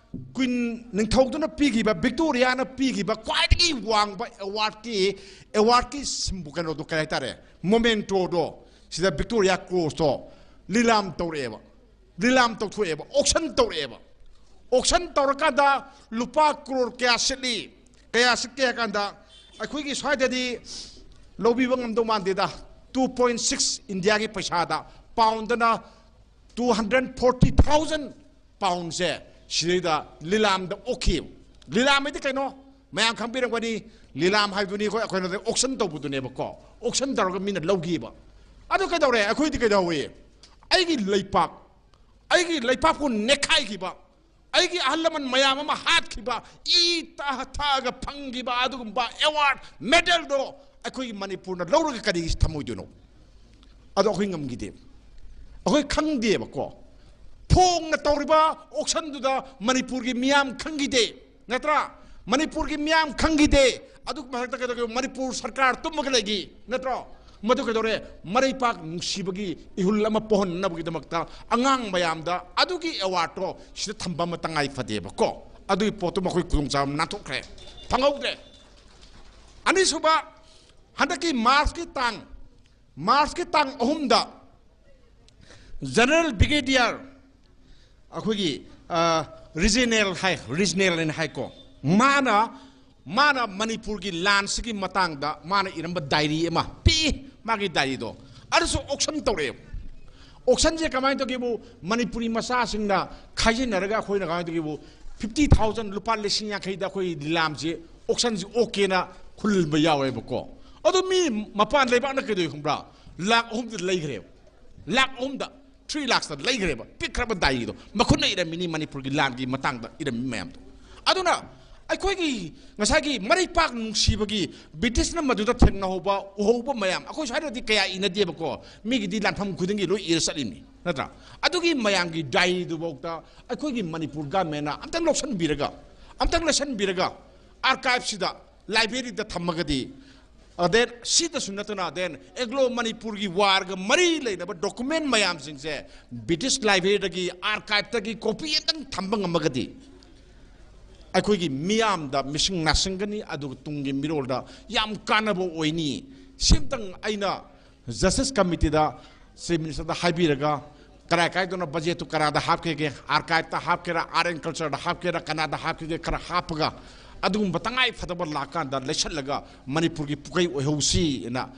ꯀ꯭ꯋꯤꯟ ꯅꯤꯡꯊꯧꯗꯨꯅ ꯄꯤꯈꯤꯕ, ꯚꯤꯛꯇꯣꯔꯤꯌꯥꯅ ꯄꯤꯈꯤꯕ ꯈ꯭ꯋꯥꯏꯗꯒꯤ ꯋꯥꯡꯕ ꯑꯦꯋꯥꯔꯗꯀꯤ, ꯑꯦꯋꯥꯔꯗꯀꯤ ꯁꯤꯝꯕꯨ-, ꯀꯩꯅꯣꯗꯣ, ꯀꯩ ꯍꯥꯏꯇꯥꯔꯦ, ꯃꯣꯃꯦꯟꯇꯣꯗꯣ, ꯁꯤꯗ ꯚꯤꯛꯇꯣꯔꯤꯌꯥ ꯀ꯭ꯔꯣꯁꯇꯣ ꯂꯤꯂꯥꯝ ꯇꯧꯔꯛꯑꯦꯕ, ꯂꯤꯂꯥꯝ ꯇꯧꯊꯣꯛꯑꯦꯕ, ꯑꯣꯛꯁꯟ ꯇꯧꯔꯛꯑꯦꯕ꯫ ꯑꯣꯛꯁꯟ ꯇꯧꯔꯀꯥꯟꯗ ꯂꯨꯄꯥ ꯀ꯭ꯔꯣꯔ ꯀꯌꯥ ꯁꯤꯠꯂꯤ? ꯀꯌꯥ ꯁꯤꯠꯀꯦ ꯍꯥꯏ ꯀꯥꯟꯗ, ꯑꯩꯈꯣꯏꯒꯤ ꯁ꯭ꯋꯥꯏꯗꯗꯤ ꯂꯧꯕꯤꯕ ꯉꯝꯗꯧ ꯃꯥꯟꯗꯦꯗ, two point six ꯏꯟꯗꯤꯌꯥꯒꯤ ꯄꯩꯁꯥꯗ, ꯄꯥꯎꯟꯗꯅ two hundred forty thousand ꯄꯥꯎꯟꯁꯦ ꯁꯤꯗꯩꯗ ꯂꯤꯂꯥꯝꯗ ꯑꯣꯛꯈꯤꯕ꯫ ꯂꯤꯂꯥꯝ ꯍꯥꯏꯗꯤ ꯀꯩꯅꯣ? ꯃꯌꯥꯝ ꯈꯪꯕꯤꯔꯝꯒꯅꯤ, ꯂꯤꯂꯥꯝ ꯍꯥꯏꯕꯗꯨꯅꯤ ꯑꯩꯈꯣꯏ, ꯑꯩꯈꯣꯏꯅ ꯑꯣꯛꯁꯟ ꯇꯧꯕꯗꯨꯅꯦꯕꯀꯣ꯫ ꯑꯣꯛꯁꯟ ꯇꯧꯔꯒ ꯃꯤꯅ ꯂꯧꯈꯤꯕ꯫ ꯑꯗꯨ ꯀꯩꯗꯧꯔꯦ? ꯑꯩꯈꯣꯏꯗꯤ ꯀꯩꯗꯧꯏ? ꯑꯩꯒꯤ ꯂꯩꯄꯥꯛ, ꯑꯩꯒꯤ ꯂꯩꯄꯥꯛꯄꯨ ꯅꯦꯠꯈꯥꯏꯈꯤꯕ, ꯑꯩꯒꯤ ꯑꯍꯜ ꯂꯃꯟ ꯃꯌꯥꯝ ꯑꯃ ꯍꯥꯠꯈꯤꯕ, ꯏ ꯇ-, ꯊꯛꯑꯒ ꯐꯪꯈꯤꯕ ꯑꯗꯨꯒꯨꯝꯕ ꯑꯦꯋꯥꯔꯗ, ꯃꯦꯗꯜꯗꯣ ꯑꯩꯈꯣꯏꯒꯤ ꯃꯅꯤꯄꯨꯔꯅ ꯂꯧꯔꯒ ꯀꯔꯤꯒꯤ ꯊꯝꯃꯣꯏꯗꯣꯏꯅꯣ? ꯑꯗꯣ ꯑꯩꯈꯣꯏ ꯉꯝꯈꯤꯗꯦ, ꯑꯩꯈꯣꯏ ꯈꯪꯗꯦꯕꯀꯣ꯫ ꯐꯣꯡꯅ ꯇꯧꯔꯤꯕ ꯑꯣꯛꯁꯟꯗꯨꯗ ꯃꯅꯤꯄꯨꯔꯒꯤ ꯃꯤꯌꯥꯝ ꯈꯪꯈꯤꯗꯦ, ꯅꯠꯇ꯭ꯔꯥ? ꯃꯅꯤꯄꯨꯔꯒꯤ ꯃꯤꯌꯥꯝ ꯈꯪꯈꯤꯗꯦ꯫ ꯑꯗꯨ ꯃꯊꯛꯇ ꯀꯩꯗꯧꯒꯦ? ꯃꯅꯤꯄꯨꯔ ꯁꯔꯀꯥꯔ ꯇꯨꯝꯃꯒ ꯂꯩꯈꯤ, ꯅꯠꯇ꯭ꯔꯣ? ꯃꯗꯨ ꯀꯩꯗꯧꯔꯦ? ꯃꯔꯩꯄꯥꯛ ꯅꯨꯡꯁꯤꯕꯒꯤ ꯏꯍꯨꯜ ꯑꯃ ꯄꯣꯛꯍꯟꯅꯕꯒꯤꯗꯃꯛꯇ ꯑꯉꯥꯡ ꯃꯌꯥꯝꯗ ꯑꯗꯨꯒꯤ ꯑꯦꯋꯥꯔꯗꯇꯣ ꯁꯤꯗ ꯊꯝꯕ ꯑꯃ ꯇꯉꯥꯏ ꯐꯗꯦꯕꯀꯣ꯫ ꯑꯗꯨꯒꯤ ꯄꯣꯠꯇꯨ ꯃꯈꯣꯏ ꯈꯨꯗꯣꯡꯆꯥꯕ ꯅꯥꯟꯊꯣꯛꯈ꯭ꯔꯦ, ꯐꯪꯍꯧꯗ꯭ꯔꯦ꯫ ꯑꯅꯤꯁꯨꯕ, ꯍꯟꯗꯛꯀꯤ ꯃꯥꯔꯆꯀꯤ ꯇꯥꯡ, ꯃꯥꯔꯆꯀꯤ ꯇꯥꯡ ꯑꯍꯨꯝꯗ ꯖꯦꯅꯔꯦꯜ ꯕ꯭ꯔꯤꯒꯦꯗꯤꯌꯔ, ꯑꯩꯈꯣꯏꯒꯤ, ꯑ, ꯔꯤꯖꯤꯅꯦꯜ ꯍꯥꯏ, ꯔꯤꯖꯤꯅꯦꯜ ꯍꯥꯏꯅ ꯍꯥꯏꯀꯣ, ꯃꯥꯅ, ꯃꯥꯅ ꯃꯅꯤꯄꯨꯔꯒꯤ ꯂꯥꯟꯁꯤꯒꯤ ꯃꯇꯥꯡꯗ ꯃꯥꯅ ꯏꯔꯝꯕ ꯗꯥꯏꯔꯤ ꯑꯃ ꯄꯤꯛꯏ, ꯃꯥꯒꯤ ꯗꯥꯏꯔꯤꯗꯣ꯫ ꯑꯗꯨꯁꯨ ꯑꯣꯛꯁꯟ ꯇꯧꯔꯛꯑꯦꯕ꯫ ꯑꯣꯛꯁꯟꯁꯦ ꯀꯃꯥꯏꯅ ꯇꯧꯒꯦꯕꯨ, ꯃꯅꯤꯄꯨꯔꯤ ꯃꯆꯥꯁꯤꯡꯅ ꯈꯥꯏꯖꯤꯟꯅꯔꯒ ꯑꯩꯈꯣꯏꯅ ꯀꯃꯥꯏꯅ ꯇꯧꯒꯦꯕꯨ, ꯐꯤꯐꯇꯤ ꯊꯥꯎꯖꯟ, ꯂꯨꯄꯥ ꯂꯤꯁꯤꯡ ꯌꯥꯡꯈꯩꯗ ꯑꯩꯈꯣꯏ ꯂꯤꯂꯥꯝꯁꯦ, ꯑꯣꯛꯁꯟꯁꯦ ꯑꯣꯛꯀꯦꯅ ꯈꯨꯜꯕ ꯌꯥꯎꯋꯦꯕꯀꯣ꯫ ꯑꯗꯣ ꯃꯤ ꯃꯄꯥꯟ ꯂꯩꯕꯥꯛꯅ ꯀꯩꯗꯧꯏ ꯈꯪꯕ꯭ꯔꯥ? ꯂꯥꯛ ꯑꯍꯨꯝꯗ ꯂꯩꯈ꯭ꯔꯦꯕ꯫ ꯂꯥꯛ ꯑꯍꯨꯝꯗ, ꯊ꯭ꯔꯤ ꯂꯥꯛꯁꯇ ꯂꯩꯈ꯭ꯔꯦꯕ꯫ ꯄꯤꯛꯈ꯭ꯔꯕ ꯗꯥꯏꯔꯤꯗꯣ, ꯃꯈꯨꯠꯅ ꯏꯔꯝꯃꯤꯅꯤ, ꯃꯅꯤꯄꯨꯔꯒꯤ ꯂꯥꯟꯒꯤ ꯃꯇꯥꯡꯗ ꯏꯔꯝꯃꯤ ꯃꯌꯥꯝꯗꯣ꯫ ꯑꯗꯨꯅ ꯑꯩꯈꯣꯏꯒꯤ ꯉꯁꯥꯏꯒꯤ ꯃꯔꯩꯄꯥꯛ ꯅꯨꯡꯁꯤꯕꯒꯤ, ꯕ꯭ꯔꯤꯇꯤꯁꯅ ꯃꯗꯨꯗ ꯊꯦꯡꯅꯍꯧꯕ, ꯎꯍꯧꯕ ꯃꯌꯥꯝ, ꯑꯩꯈꯣꯏ ꯁ꯭ꯋꯥꯏꯗꯗꯤ ꯀꯌꯥ ꯏꯅꯗꯦꯕꯀꯣ, ꯃꯤꯒꯤꯗꯤ ꯂꯥꯟꯐꯝ ꯈꯨꯗꯤꯡꯒꯤ ꯂꯣꯏ ꯏꯔ ꯆꯠꯂꯤꯅꯤ, ꯅꯠꯇ꯭ꯔꯥ? ꯑꯗꯨꯒꯤ ꯃꯌꯥꯝꯒꯤ ꯗꯥꯏꯔꯤꯗꯨꯐꯥꯎꯗ ꯑꯩꯈꯣꯏꯒꯤ ꯃꯅꯤꯄꯨꯔ ꯒꯃꯦꯟꯅ ꯑꯝꯇꯪ ꯂꯧꯁꯟꯕꯤꯔꯒ, ꯑꯝꯇꯪ ꯂꯩꯁꯟꯕꯤꯔꯒ, ꯑꯥꯔꯀꯥꯏꯞꯁꯤꯗ, ꯂꯥꯏꯕ꯭ꯔꯦꯔꯤꯗ ꯊꯝꯃꯒꯗꯤ, ꯑꯗꯦꯟ ꯁꯤꯗꯁꯨ ꯅꯠꯇꯅ ꯑꯗꯦꯟ ꯑꯦꯡꯒ꯭ꯂꯣ ꯃꯅꯤꯄꯨꯔꯒꯤ ꯋꯥꯔꯒ ꯃꯔꯤ ꯂꯩꯅꯕ ꯗꯣꯀꯨꯃꯦꯟ ꯃꯌꯥꯝꯁꯤꯡꯁꯦ ꯕ꯭ꯔꯤꯇꯤꯁ ꯂꯥꯏꯕ꯭ꯔꯦꯔꯤꯗꯒꯤ ꯑꯥꯔꯀꯥꯏꯞꯇꯒꯤ ꯀꯣꯄꯤ ꯑꯝꯇꯪ ꯊꯝꯕ ꯉꯝꯃꯒꯗꯤ ꯑꯩꯈꯣꯏꯒꯤ ꯃꯤꯌꯥꯝꯗ ꯃꯤꯁꯤꯡ ꯅꯥꯁꯤꯡꯒꯅꯤ, ꯑꯗꯨꯒ ꯇꯨꯡꯒꯤ ꯃꯤꯔꯣꯜꯗ ꯌꯥꯝ ꯀꯥꯟꯅꯕ ꯑꯣꯏꯅꯤ꯫ ꯁꯤꯝꯇꯪ ꯑꯩꯅ ꯖꯁꯇꯤꯁ ꯀꯃꯤꯇꯤꯗ ꯆꯤꯐ ꯃꯤꯅꯤꯁꯇꯔꯗ ꯍꯥꯏꯕꯤꯔꯒ ꯀꯔꯥꯏ ꯀꯥꯏꯗꯅꯣ ꯕꯖꯦꯠꯇꯨ ꯀꯅꯥꯗ ꯍꯥꯞꯈꯤꯒꯦ, ꯑꯥꯔꯀꯥꯏꯞꯇ ꯍꯥꯞꯀꯦꯔꯥ, ꯑꯥꯔꯠ ꯑꯦꯟ ꯀꯜꯆꯔꯗ ꯍꯥꯞꯀꯦꯔꯥ, ꯀꯅꯥꯗ ꯍꯥꯞꯈꯤꯒꯦ ꯈꯔ ꯍꯥꯞꯄꯒ ꯑꯗꯨꯒꯨꯝꯕ ꯇꯉꯥꯏ ꯐꯗꯕ ꯂꯥꯛꯀꯥꯟꯗ ꯂꯩꯁꯜꯂꯒ ꯃꯅꯤꯄꯨꯔꯒꯤ ꯄꯨꯀꯩ ꯑꯣꯏꯍꯧꯁꯤꯅ